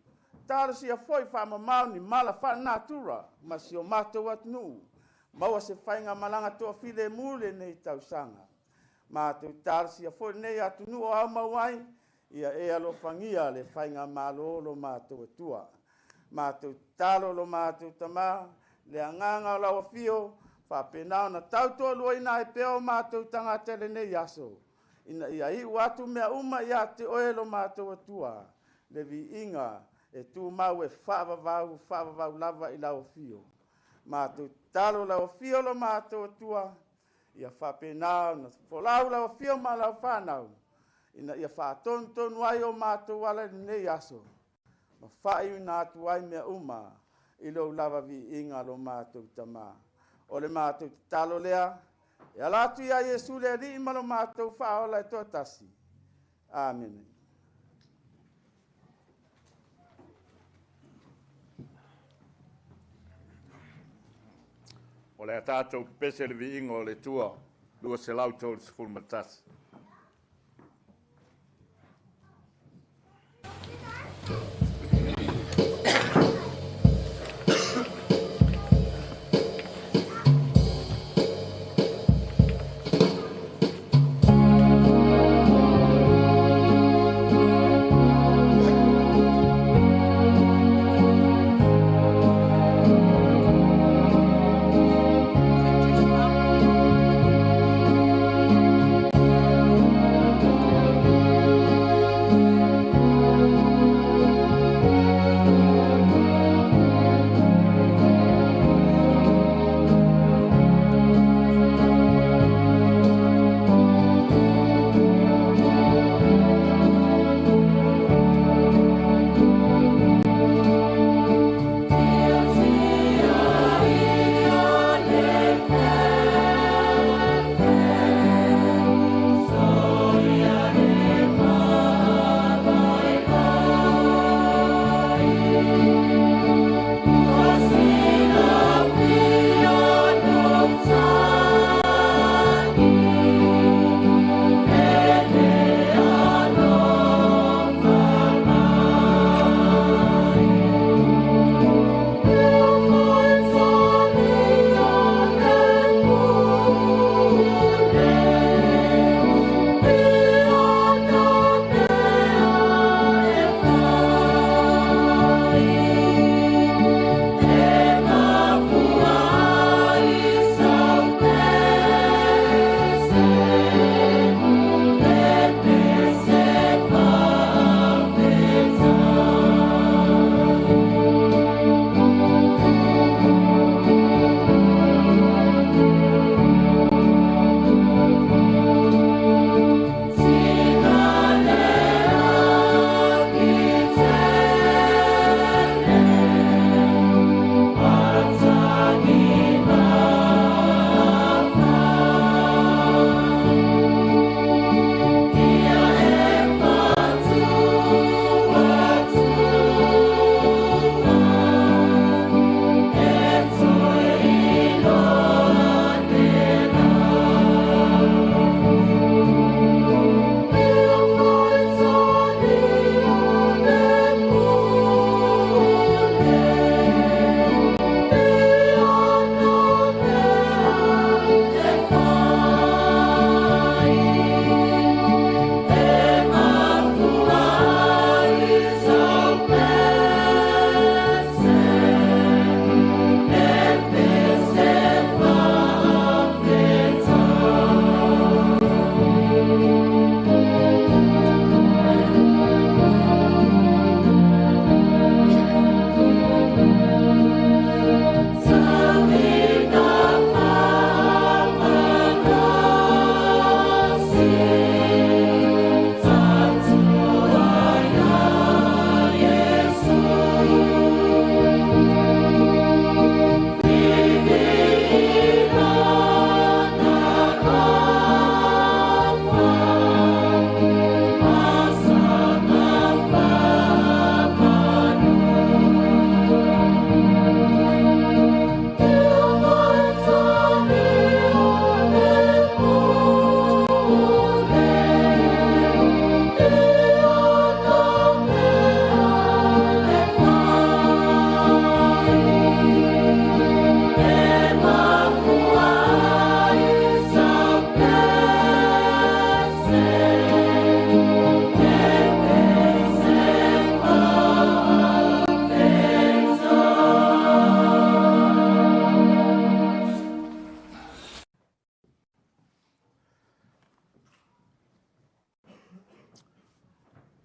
Talosia foi faamamao ni mala faalenatura ma si o matou atunuu, maua se faigamalaga toafilemu lenei tausaga. Matou talosia foi lenei atunuu o aumau ai, ia e alofagia le faigamalo lo matou Atua. Matou tatalo lo matou Tamā, le agaga o lau afio, faapena ona tautoaluaina ai pea o matou tagata i lenei aso, ina ia iu atu mea uma ia te oe lo matou Atua, le viiga e tumau e faavavau, faavavau lava i lau afio. Matou tatalo lau afio lo matou Atua, ia faapena ona folau lau afio ma lau fanau, ina ia faatonutonu ai o matou ala i lenei aso, ma faaiuina atu ai mea uma i lou lava viiga lo matou Tamā. O le matou tatalo lea, e ala atu ia Iesu le Alii ma lo matou Faaola e toatasi. Amene. O le a tatou pepese le viiga o le Atua 231.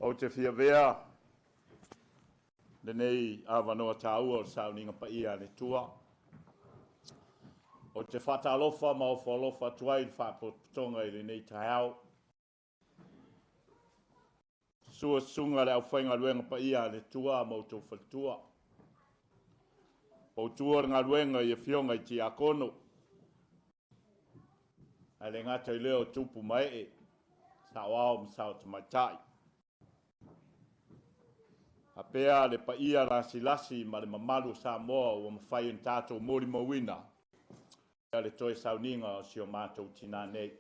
Ou te fia avea lenei avanoa taua o le sauniga paia a le Atua. Ou te faatalofa ma ofo alofa atu ai i le Faalapotopotoga i lenei taeao. Sua susuga le aufaigaluega paia a le Atua ma outou faletua. Poutua le galuega i afioga i tiakono. Ae le gata i lea o tupu ma ee, saoao ma sao tamaitai. Faapea le paia lasilasi ma le mamalu o Samoa ua mafai ona tatou molimauina le toe sauniga o si o matou tinā nei.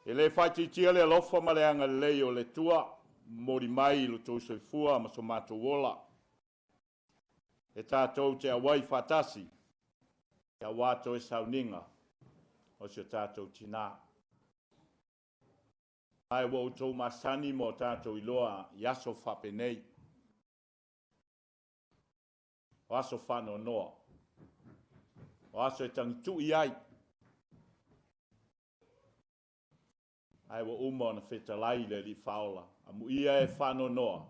E le faaitiitia le alofa ma le agalelei o le Atua, momoli mai i lo outou soifua ma so matou ola. E tatou te auai faatasi aua toe sauniga o si o tatou tinā. Ae ua outou masani ma o tatou iloa i aso faapenei. O aso faanoanoa. O aso e tagitu'i ai. Ae ua uma ona fetalai le Alii Faaola, amuia e faanoanoa,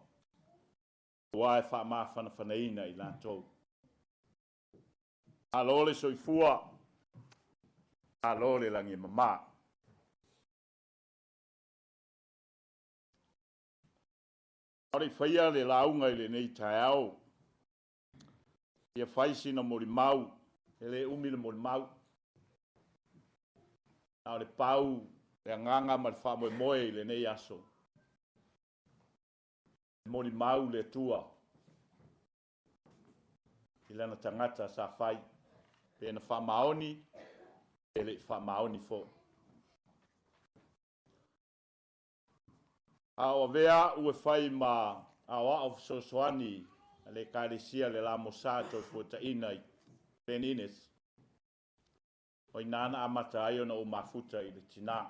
aua e faamafanafanaina i latou. Malo le soifua, malo le lagi e mama. A o le i faia le lauga i lenei taeao, ia fai sina molimau, e le umi le molimau. Na o le pau le agaga ma le faamoemoe i lenei aso. E molimau le Atua i lana tagata sa fai, pe na faamaoni, pe le i faamaoni foi. A o avea a'u e fai ma aoao fesoasoani a le Ekalesia le La Mosá Toefuataiga i Glen Innes, o i ina na amata ai ona ou mafuta i le tinā.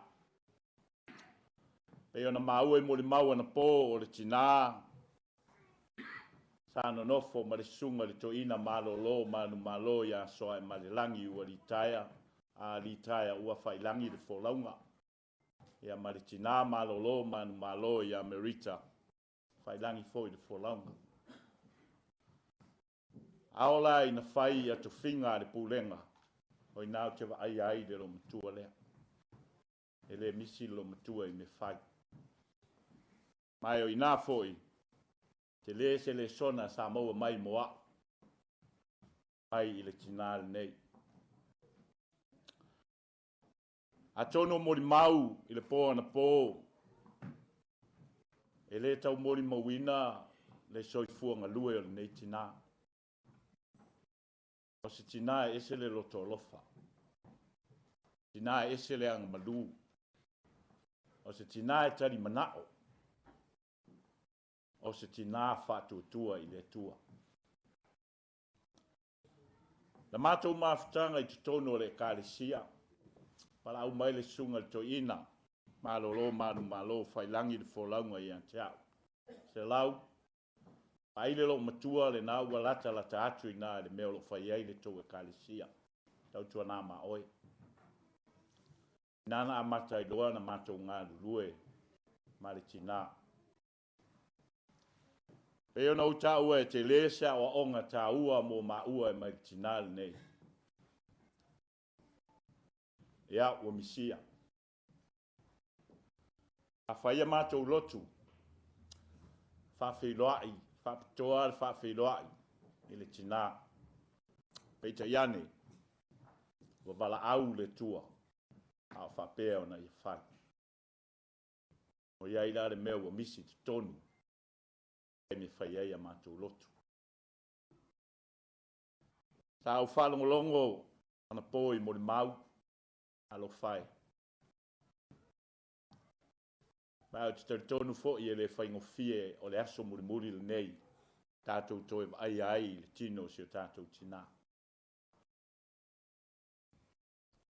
Pei ona maua i molimau anapo o le tinā sa nonofo ma le susuga i le toeaina malolo manumalo ia Soaemalelagi ua litaea, a litaea ua faiilagi le folauga. Ia ma le tinā malolo manumalo ia Merita, faiilagi foi le folauga. A oo la ina fai ia tofiga a le pulega, o ina ou te vaaia ai le loomatua lea. E le misi le loomatua i mea fai. Ma e o ina foi, tele se lesona sa maua mai mo a'u, mai i le tinā lenei. Atonu o molimau i le po anapo, e le tau molimauina le soifua galue o lenei tinā. O se tinā e ese le loto alofa, tinā e ese le agamalu, o se tinā e tali mana'o, o se tinā faatuatua i le Atua. Na matou mafutaga i totonu o le Ekalesia, valaau mai le susuga i le toeaina, malolo manumalo, faiilagi le folauga ia te a'u. Selau, vaai le loomatua lena ua latalata atu i ina i le mea o lo o fai ai le tou Ekalesia, tautuana ma oe. Ina na amata ai loa ona matou galulue ma le tinā. Pei ona ou taua e tele se aoaoga taua mo maua e mai le tinā lenei. Ia, ua misia. A fai a matou lotu, faafeiloai, faapitoa le faafeiloai i le tinā. Peitai ane, ua valaau le Atua, a o faapea ona ia fai. O i ai la le mea ua misi i totonu i taimi e fai ai a matou lotu. Sa ou faalogologo anapo i molimau, alofa e. Ma ou te talitonu foi e le faigofie o le aso mulimuli lenei tatou toe vaaia ai i le tino o si o tatou tinā.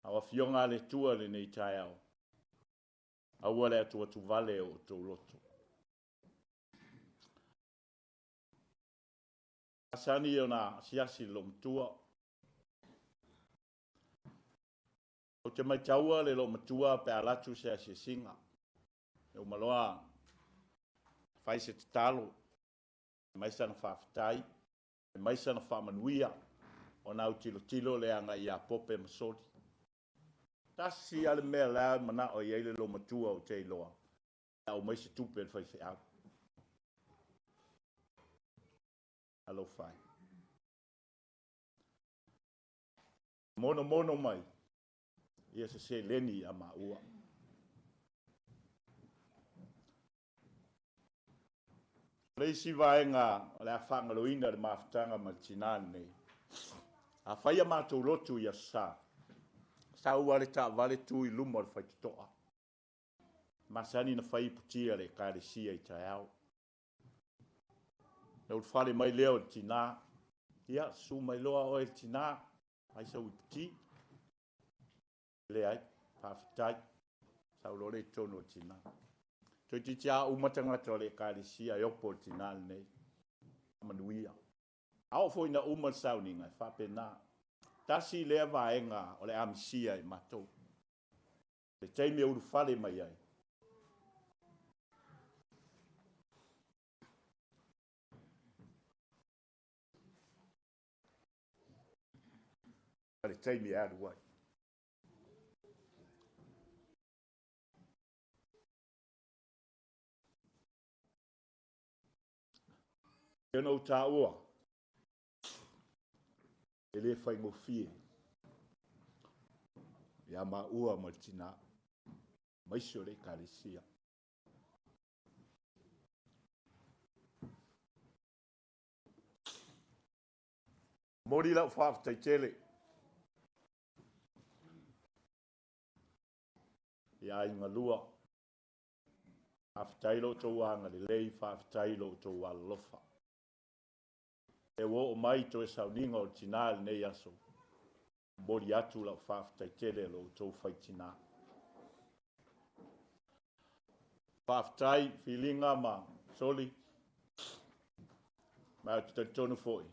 A o afioga a le Atua i lenei taeao, aua le atuatuvale o outou loto. Masani ona asiasi le loomatua. Ou te maitaua le loomatua pe a alu atu se asiasiga. E uma loa fai se tatalo, mai sana faafetai, mai sana faamanuia, ona autilotilo le agai ia Pope ma Soli. Tasi lava le mea la e manao i ai le loomatua ou te iloa, e aumai se tupe a le faifeau. Alofa e. Monomono mai ia se seleni ia maua. O le isi vaega o le a faagaloina le mafutaga ma le tinā lenei. A fai a matou lotu i Aso Sa, sau lava le taavale tu i luma o le faitotoa. Masani na fai iputi a le ekalesia i taeao. Na ulufale mai lea o le tinā, ia, susu mai loa oe le tinā, fai sau iputi. Leai, faafetai. Sau loa lea i totonu o le tinā. Toeitiiti lava uma tagata o le ekalesia e opo i le tinā lenei. Manuia. A oo foi ina uma le sauniga, e faapena. Tasi lea vaega o le a misia e matou. Le taimi e ulufale mai ai. Le taimi e alu ai. E ona ou taua, e le faigofie ia maua ma le tinā, aemaise o le ekalesia. Momoli lau faafetai tele i aiga lua. Faafetai lo outou agalelei, faafetai lo outou alolofa. E ua oo mai toe sauniga o le tinā i lenei aso, momoli atu lau faafetai tele lo outou faitinā. Faafetai Filiga ma Soli, ma ou te talitonu foi,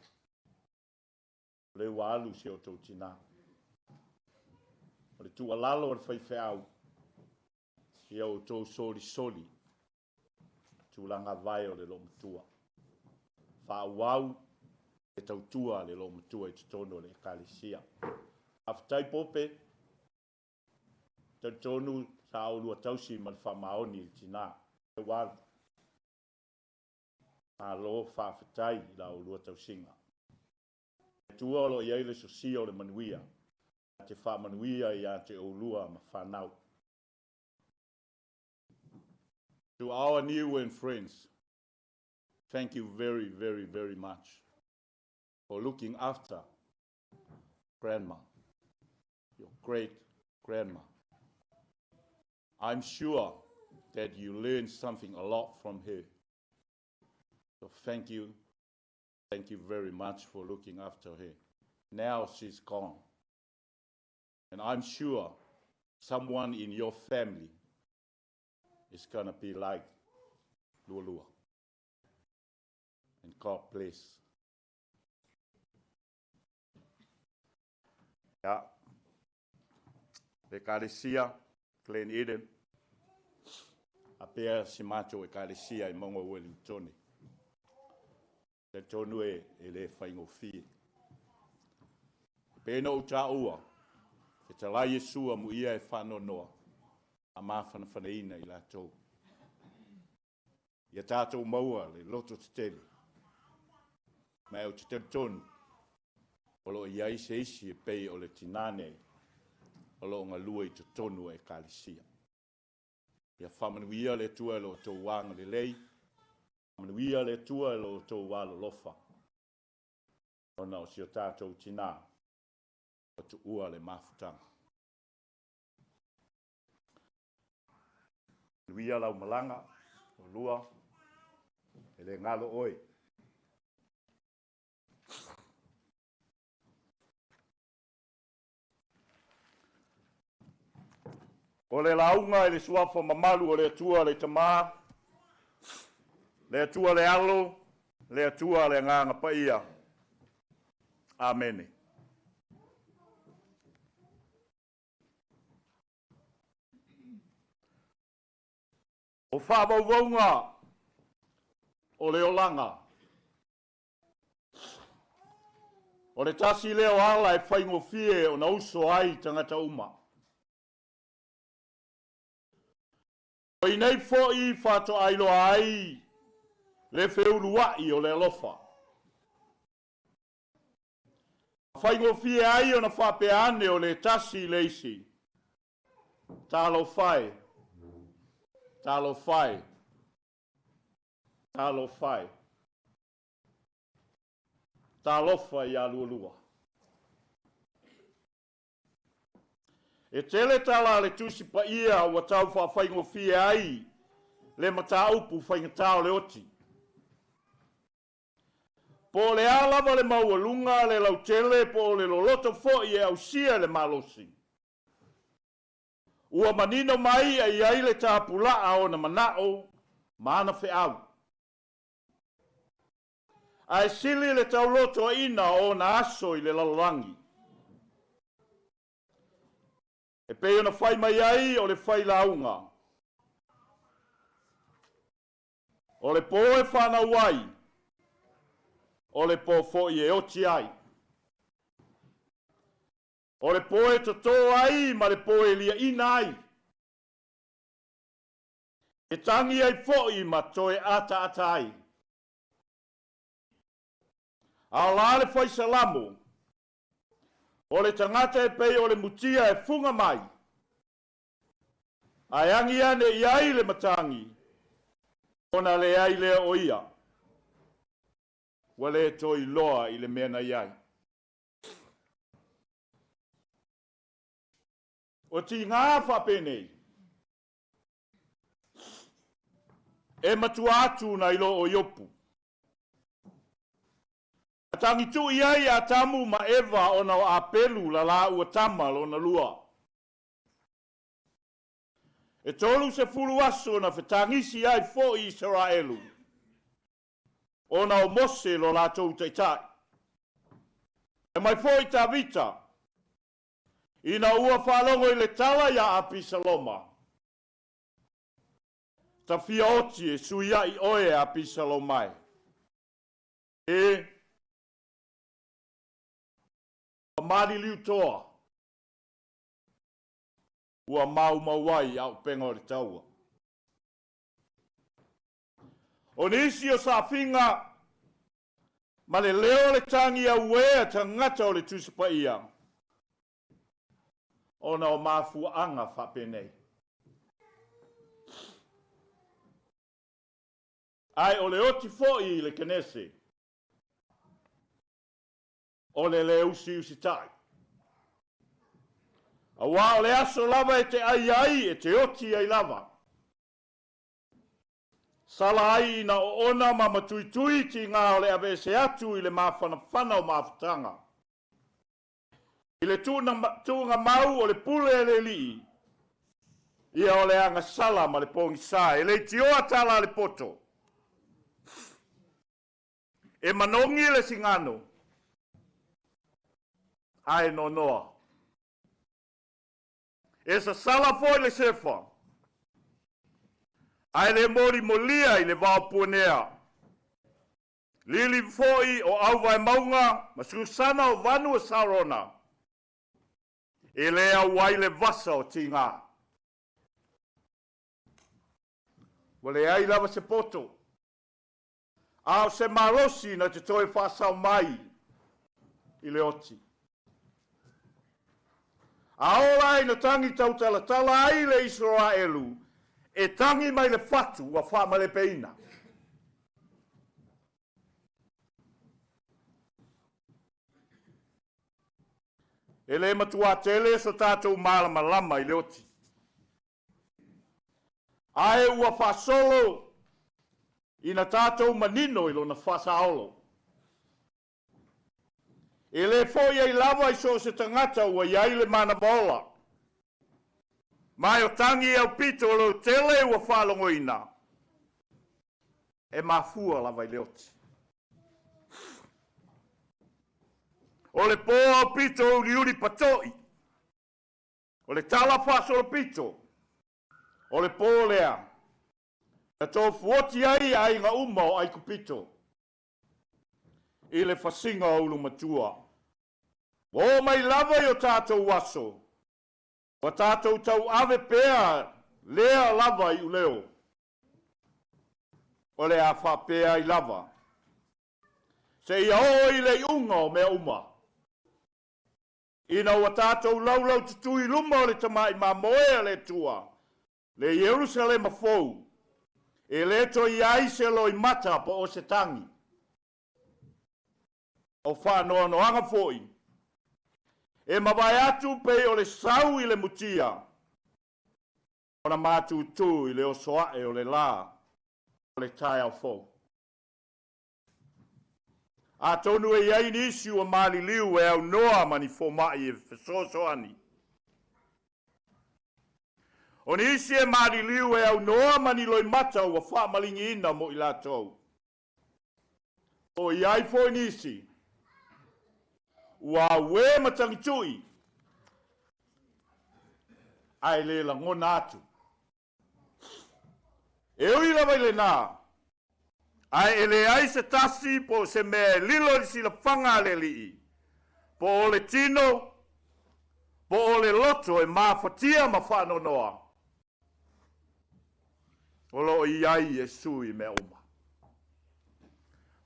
o lea ua alu si o outou tinā. O le tuualalo a le faifeau, ia outou solisoli tulaga vae o le loomatua. Faaauau le tautua a le loomatua i totonu o le ekalesia. Faafetai Pope, talitonu sa oulua tausi ma le faamaoni i le tinā. Ua alu. Malo faafetai i la oulua tausiga. Le Atua o lo o i ai le sosia o le manuia, a te faamanuia ia te oulua ma whanau. To our Niuean friends, thank you very, very, very much for looking after grandma, your great grandma. I'm sure that you learned something a lot from her. So thank you. Thank you very much for looking after her. Now she's gone. And I'm sure someone in your family is going to be like Lualua. And God bless. Ia, le ekalesia, Glen Eden, apea si matou ekalesia i Mauga o Uelintone. Talitonu e le faigofie. E pei ona ou taua, fetalai Iesu amuia e faanoanoa, faamafanafanaina i latou. Ia tatou maua le loto tetele, ma ou te talitonu o lo o i ai se isi e pei o le tinā nei o lo o galue i totonu o ekalesia. Ia faamanuia le Atua i lo outou agalelei, faamanuia le Atua i lo outou alolofa, ona o si o tatou tinā ua tuua le mafutaga. Manuia lau malaga, oulua, e le galo oe. O le lauga i le suafa mamalu o le Atua le Tama, le Atua le Alo, le Atua le Agaga Paia. Amene. O O faamaumauga o le olaga. O le tasi lea o ala e faigofie ona uso ai tagata uma. O i nei foi faatoa iloa ai le feulua'i o le alofa. Faigofie ai ona faapea ane o le tasi i le isi. Talofa e, talofa e, talofa e. Talofa ia lualua. E tele tala a le Tusi Paia ua tau faafaigofie ai le mataupu faigata o le oti. Po o le a lava le maualuga, le lautele po o le loloto foi e ausia e le malosi, ua manino mai e i ai le tapulaa o ona manao ma ana feau. Ae sili le taulotoaina o ona aso i le lalolagi. E pei ona fai mai ai o le failauga, o le pō e fanau ai, o le pō foi e oti ai. O le pō e totō ai ma le pō e liaina ai. E tagi ai foi ma toe ataata ai. A o la le fai Salamo, o le tagata e pei o le mutia e fuga mai, ae agi ane i ai le matagi, ona leai lea o ia, ua le toe iloa i le mea na i ai. O tiga faapenei, e matua atu nai lo o Iopu. Na tagitu'i ai Atamu ma Eva ona o Apelu la laua tama lona lua. E 30 aso na fetagisi ai foi Isaraelu, ona o Mose lo latou taitai. E mai foi Tavita, ina ua faalogo i le tala ia Apisaloma, ta fia oti e suia'i oe Apisaloma e. E maliliu toa, ua maumau ai auupega o le taua. O nisi o saafiga ma le leo o le tagi auē a tagata o le Tusi Paia, ona o mafuaaga faapenei. Ae o le oti foi i le Kenese, o le lē usiusitaʻi. Auā o le aso lava e te ai ai e te oti ai lava. Sala ai ina oona ma matuitui tigā o le aveese atu i le mafanafana o mafutaga. I le tuugamau o le pule a le alii, ia o le agasala ma le pogisā, e leitioa tala a le poto. E manogi le sigano, ae nonoa. E sasala foi le sefa, ae le molimolia i le vao puanea. Lili foi o auvaemauga ma susana o vanu o Sarona, e le auai le vasa o tigā. Ua leai lava se poto, a o se malosi na te toe faasao mai i le oti. A ola ina tagi tautalatala ai le Isaraelu, e tagi mai le fatu ua faamalepeina. E le matuā tele so tatou malamalama i le oti. Ae ua faasolo ina tatou manino i lona faasaolo. E le foi ai lava i so o se tagata ua i ai le manava ola. Ma e o tagi aupito o leotele ua faalogoina, e mafua lava i le oti. O le pō aupito uliuli pato'i, o le tala faasolopito, o le pō lea Na tofuoti ai aiga uma o Aikupito i le fasiga o ulumatua. Ua oo mai lava i o tatou aso, ua tatou tauave pea lea lava iuleo. O le a faapea ai lava, seia oo i le iuga o mea uma. Ina ua tatou laulaututu i luma o le Tamai Mamoe a le Atua, le Ierusalema fou, e le toe i ai se loimata po o se tagi. O faanoanoaga foi, e mavae atu pei o le sau i le mutia, ona matutu i le oso ae o le lā o le taeao fou. Atonu e i ai nisi ua maliliu e aunoa ma ni fomai e fesoasoani. O nisi e maliliu e aunoa ma ni loimata ua faamaligiina mo i latou. O i ai foi nisi ua auē matagitui ae le lagona atu. E ui lava i lenā, ae e leai se tasi po o se mea e lilo i le silafaga a le Alii, po o le tino, po o le loto e mafatia ma faanoanoa, o lo o i ai Iesu i mea uma.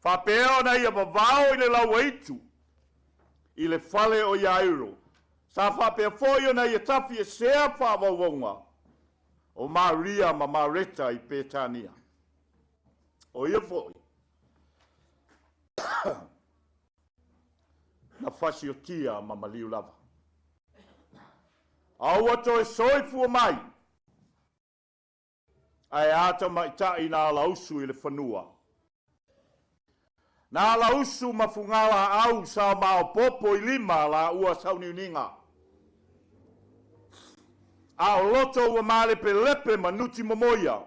Faapea ona ia vavao i le lauaitu i le fale o Iairo, sa faapea foi ona ia tafiesea faavauvauga o Maria ma Mareta i Petania. O ia foi na fasiotia ma maliu lava. A ua toe soifua mai, ae a tamaitai na alausu i le fanua. Na alausu ma fugalaau sa maopoopo i lima laua sauniuniga. A o loto ua malepelepe ma nuti momoia.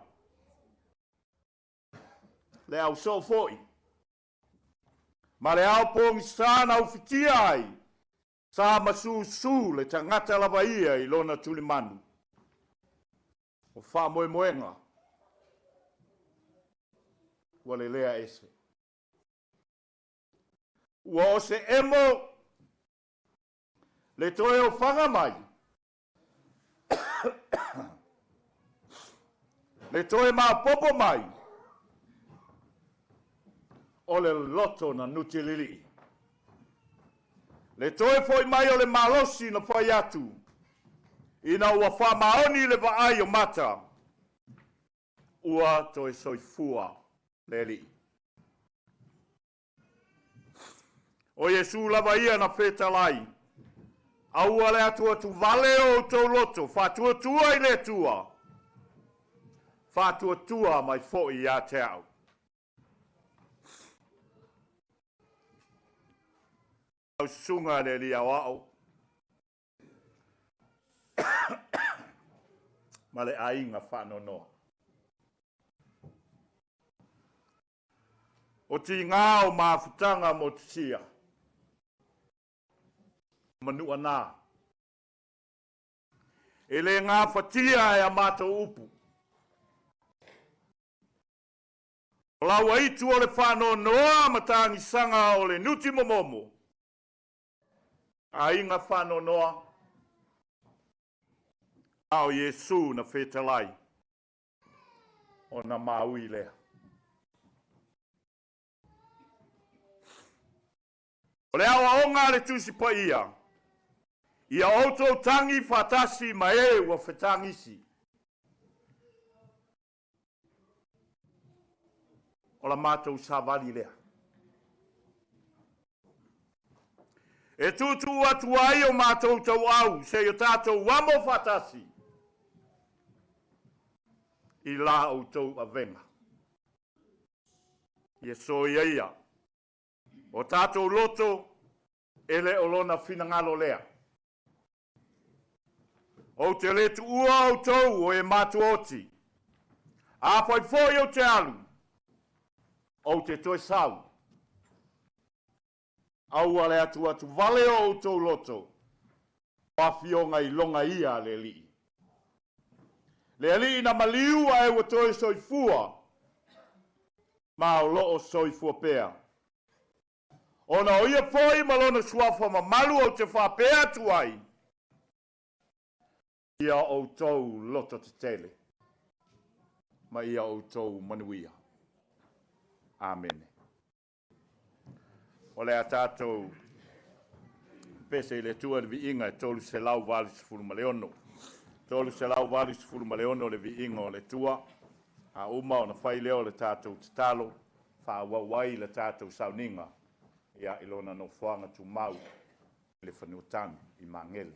Le ausoo foi. Ma le ao pogisa na ufitia ai, sa masusu le tagata lava ia i lona tulimanu. O faamoemoega ua lelea ese. Ua o se emo le toe ofaga mai, le toe maopoopo mai, o le loto na nutilili'i. Le toe foi mai o le malosi na fai atu, ina ua faamaoni le vaai o mata, ua toe soifua le Alii. O Iesu lava ia na fetalai, aua le atuatuvale o outou loto, faatuatua i le Atua, faatuatua mai foi ia te au. Lau susuga le Alii Aoao ma le aiga faanoanoa. O tigā o mafutaga motusia, manua nā. E le gafatia e a matou upu. O laua itu o le faanoanoa ma tagisaga o le nuti momomo. Aiga faanoanoa, a o Iesu na fetalai, ona maui lea. O le aoaoga a le Tusi Paia, ia outou tagi faatasi ma e ua fetagisi. O la matou savali lea. E tuutuu atu ai o matou tauau seia tatou amo faatasi i la outou avega. Ia soia ia o tatou loto e le o lona finagalo lea. Ou te le tuua outou o e matuaoti. Afai foi ou te alu, ou te toe sau. Aua le atuatuvale o outou loto, o afioga i loga ia a le Alii. Le Alii na maliu ae ua toe soifua, ma o loo soifua pea. Ona o ia foi ma lona suafa mamalu ou te faapea atu ai, ia outou loto tetele, ma ia outou manuia. Amene. O le a tatou pese i le Atua le viiga e 386. 386 le viiga o le Atua. A uma ona fai lea o le tatou tatalo, faaauau ai le tatou sauniga ia i lona nofoaga tumau i le fanua tanu i Magele.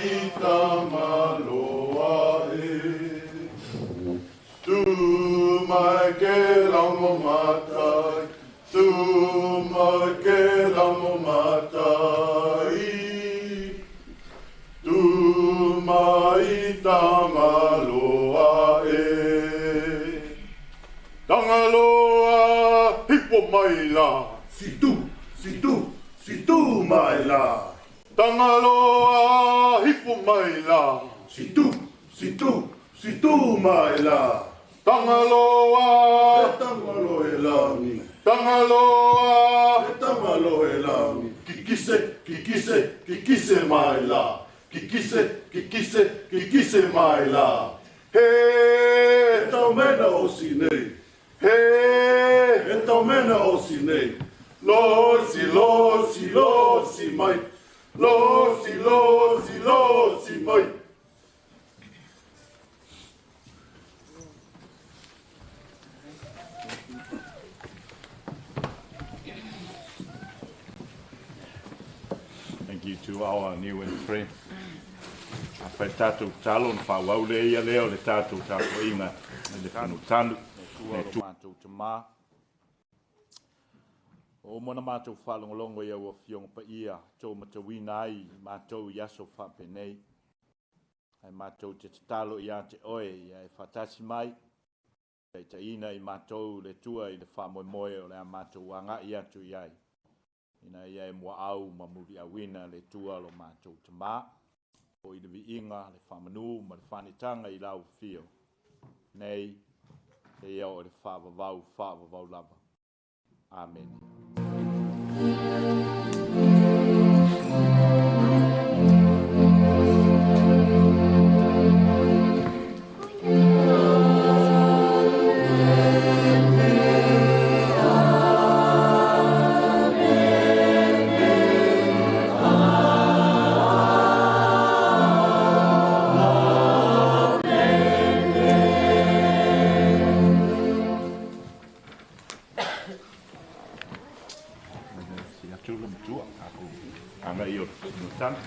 mai Tangaloa e. Tu mai ke rango matai, tu mai ke rango matai. Tu mai Tangaloa e. Tangaloa hipo mai la. Si tu, si tu, si tu mai la. Tangaloa hipo mai la. Si tu, si tu, si tu mai la. Tangaloa, E tangalo e langi. Tangaloa, E tangalo e langi. Kikise, kikise, kikise mai la. Kikise, kikise, kikise mai la. He, E tau mena o sinei. he, E tau mena o sinei. Losi, losi, losi mai. Losi, losi, losi mai. Thank you to our new and friend. A whai tātou talo na whāwaule ia leo le tātou tātou inga le tanu tanu. Le tu mātou te mā. O mona mātou whaalongolongo ia ua fionga pa ia, tō matawina ai mātou i aso whaapenei. Ai mātou te tatalo i a te oe, ia e whatasi mai. Te taina i mātou le tua i le whaamoemoe o le a mātou anga i atu i ai. Ina ia e mua au ma muri awina le tua lo mātou te mā. O i le viinga, le whamanu ma le whanitanga i lau fio. Nei, te ia o le whaavavau, whaavavau lava. Amen. Si atu le matua, aku anga i o no tanu.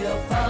Alofa.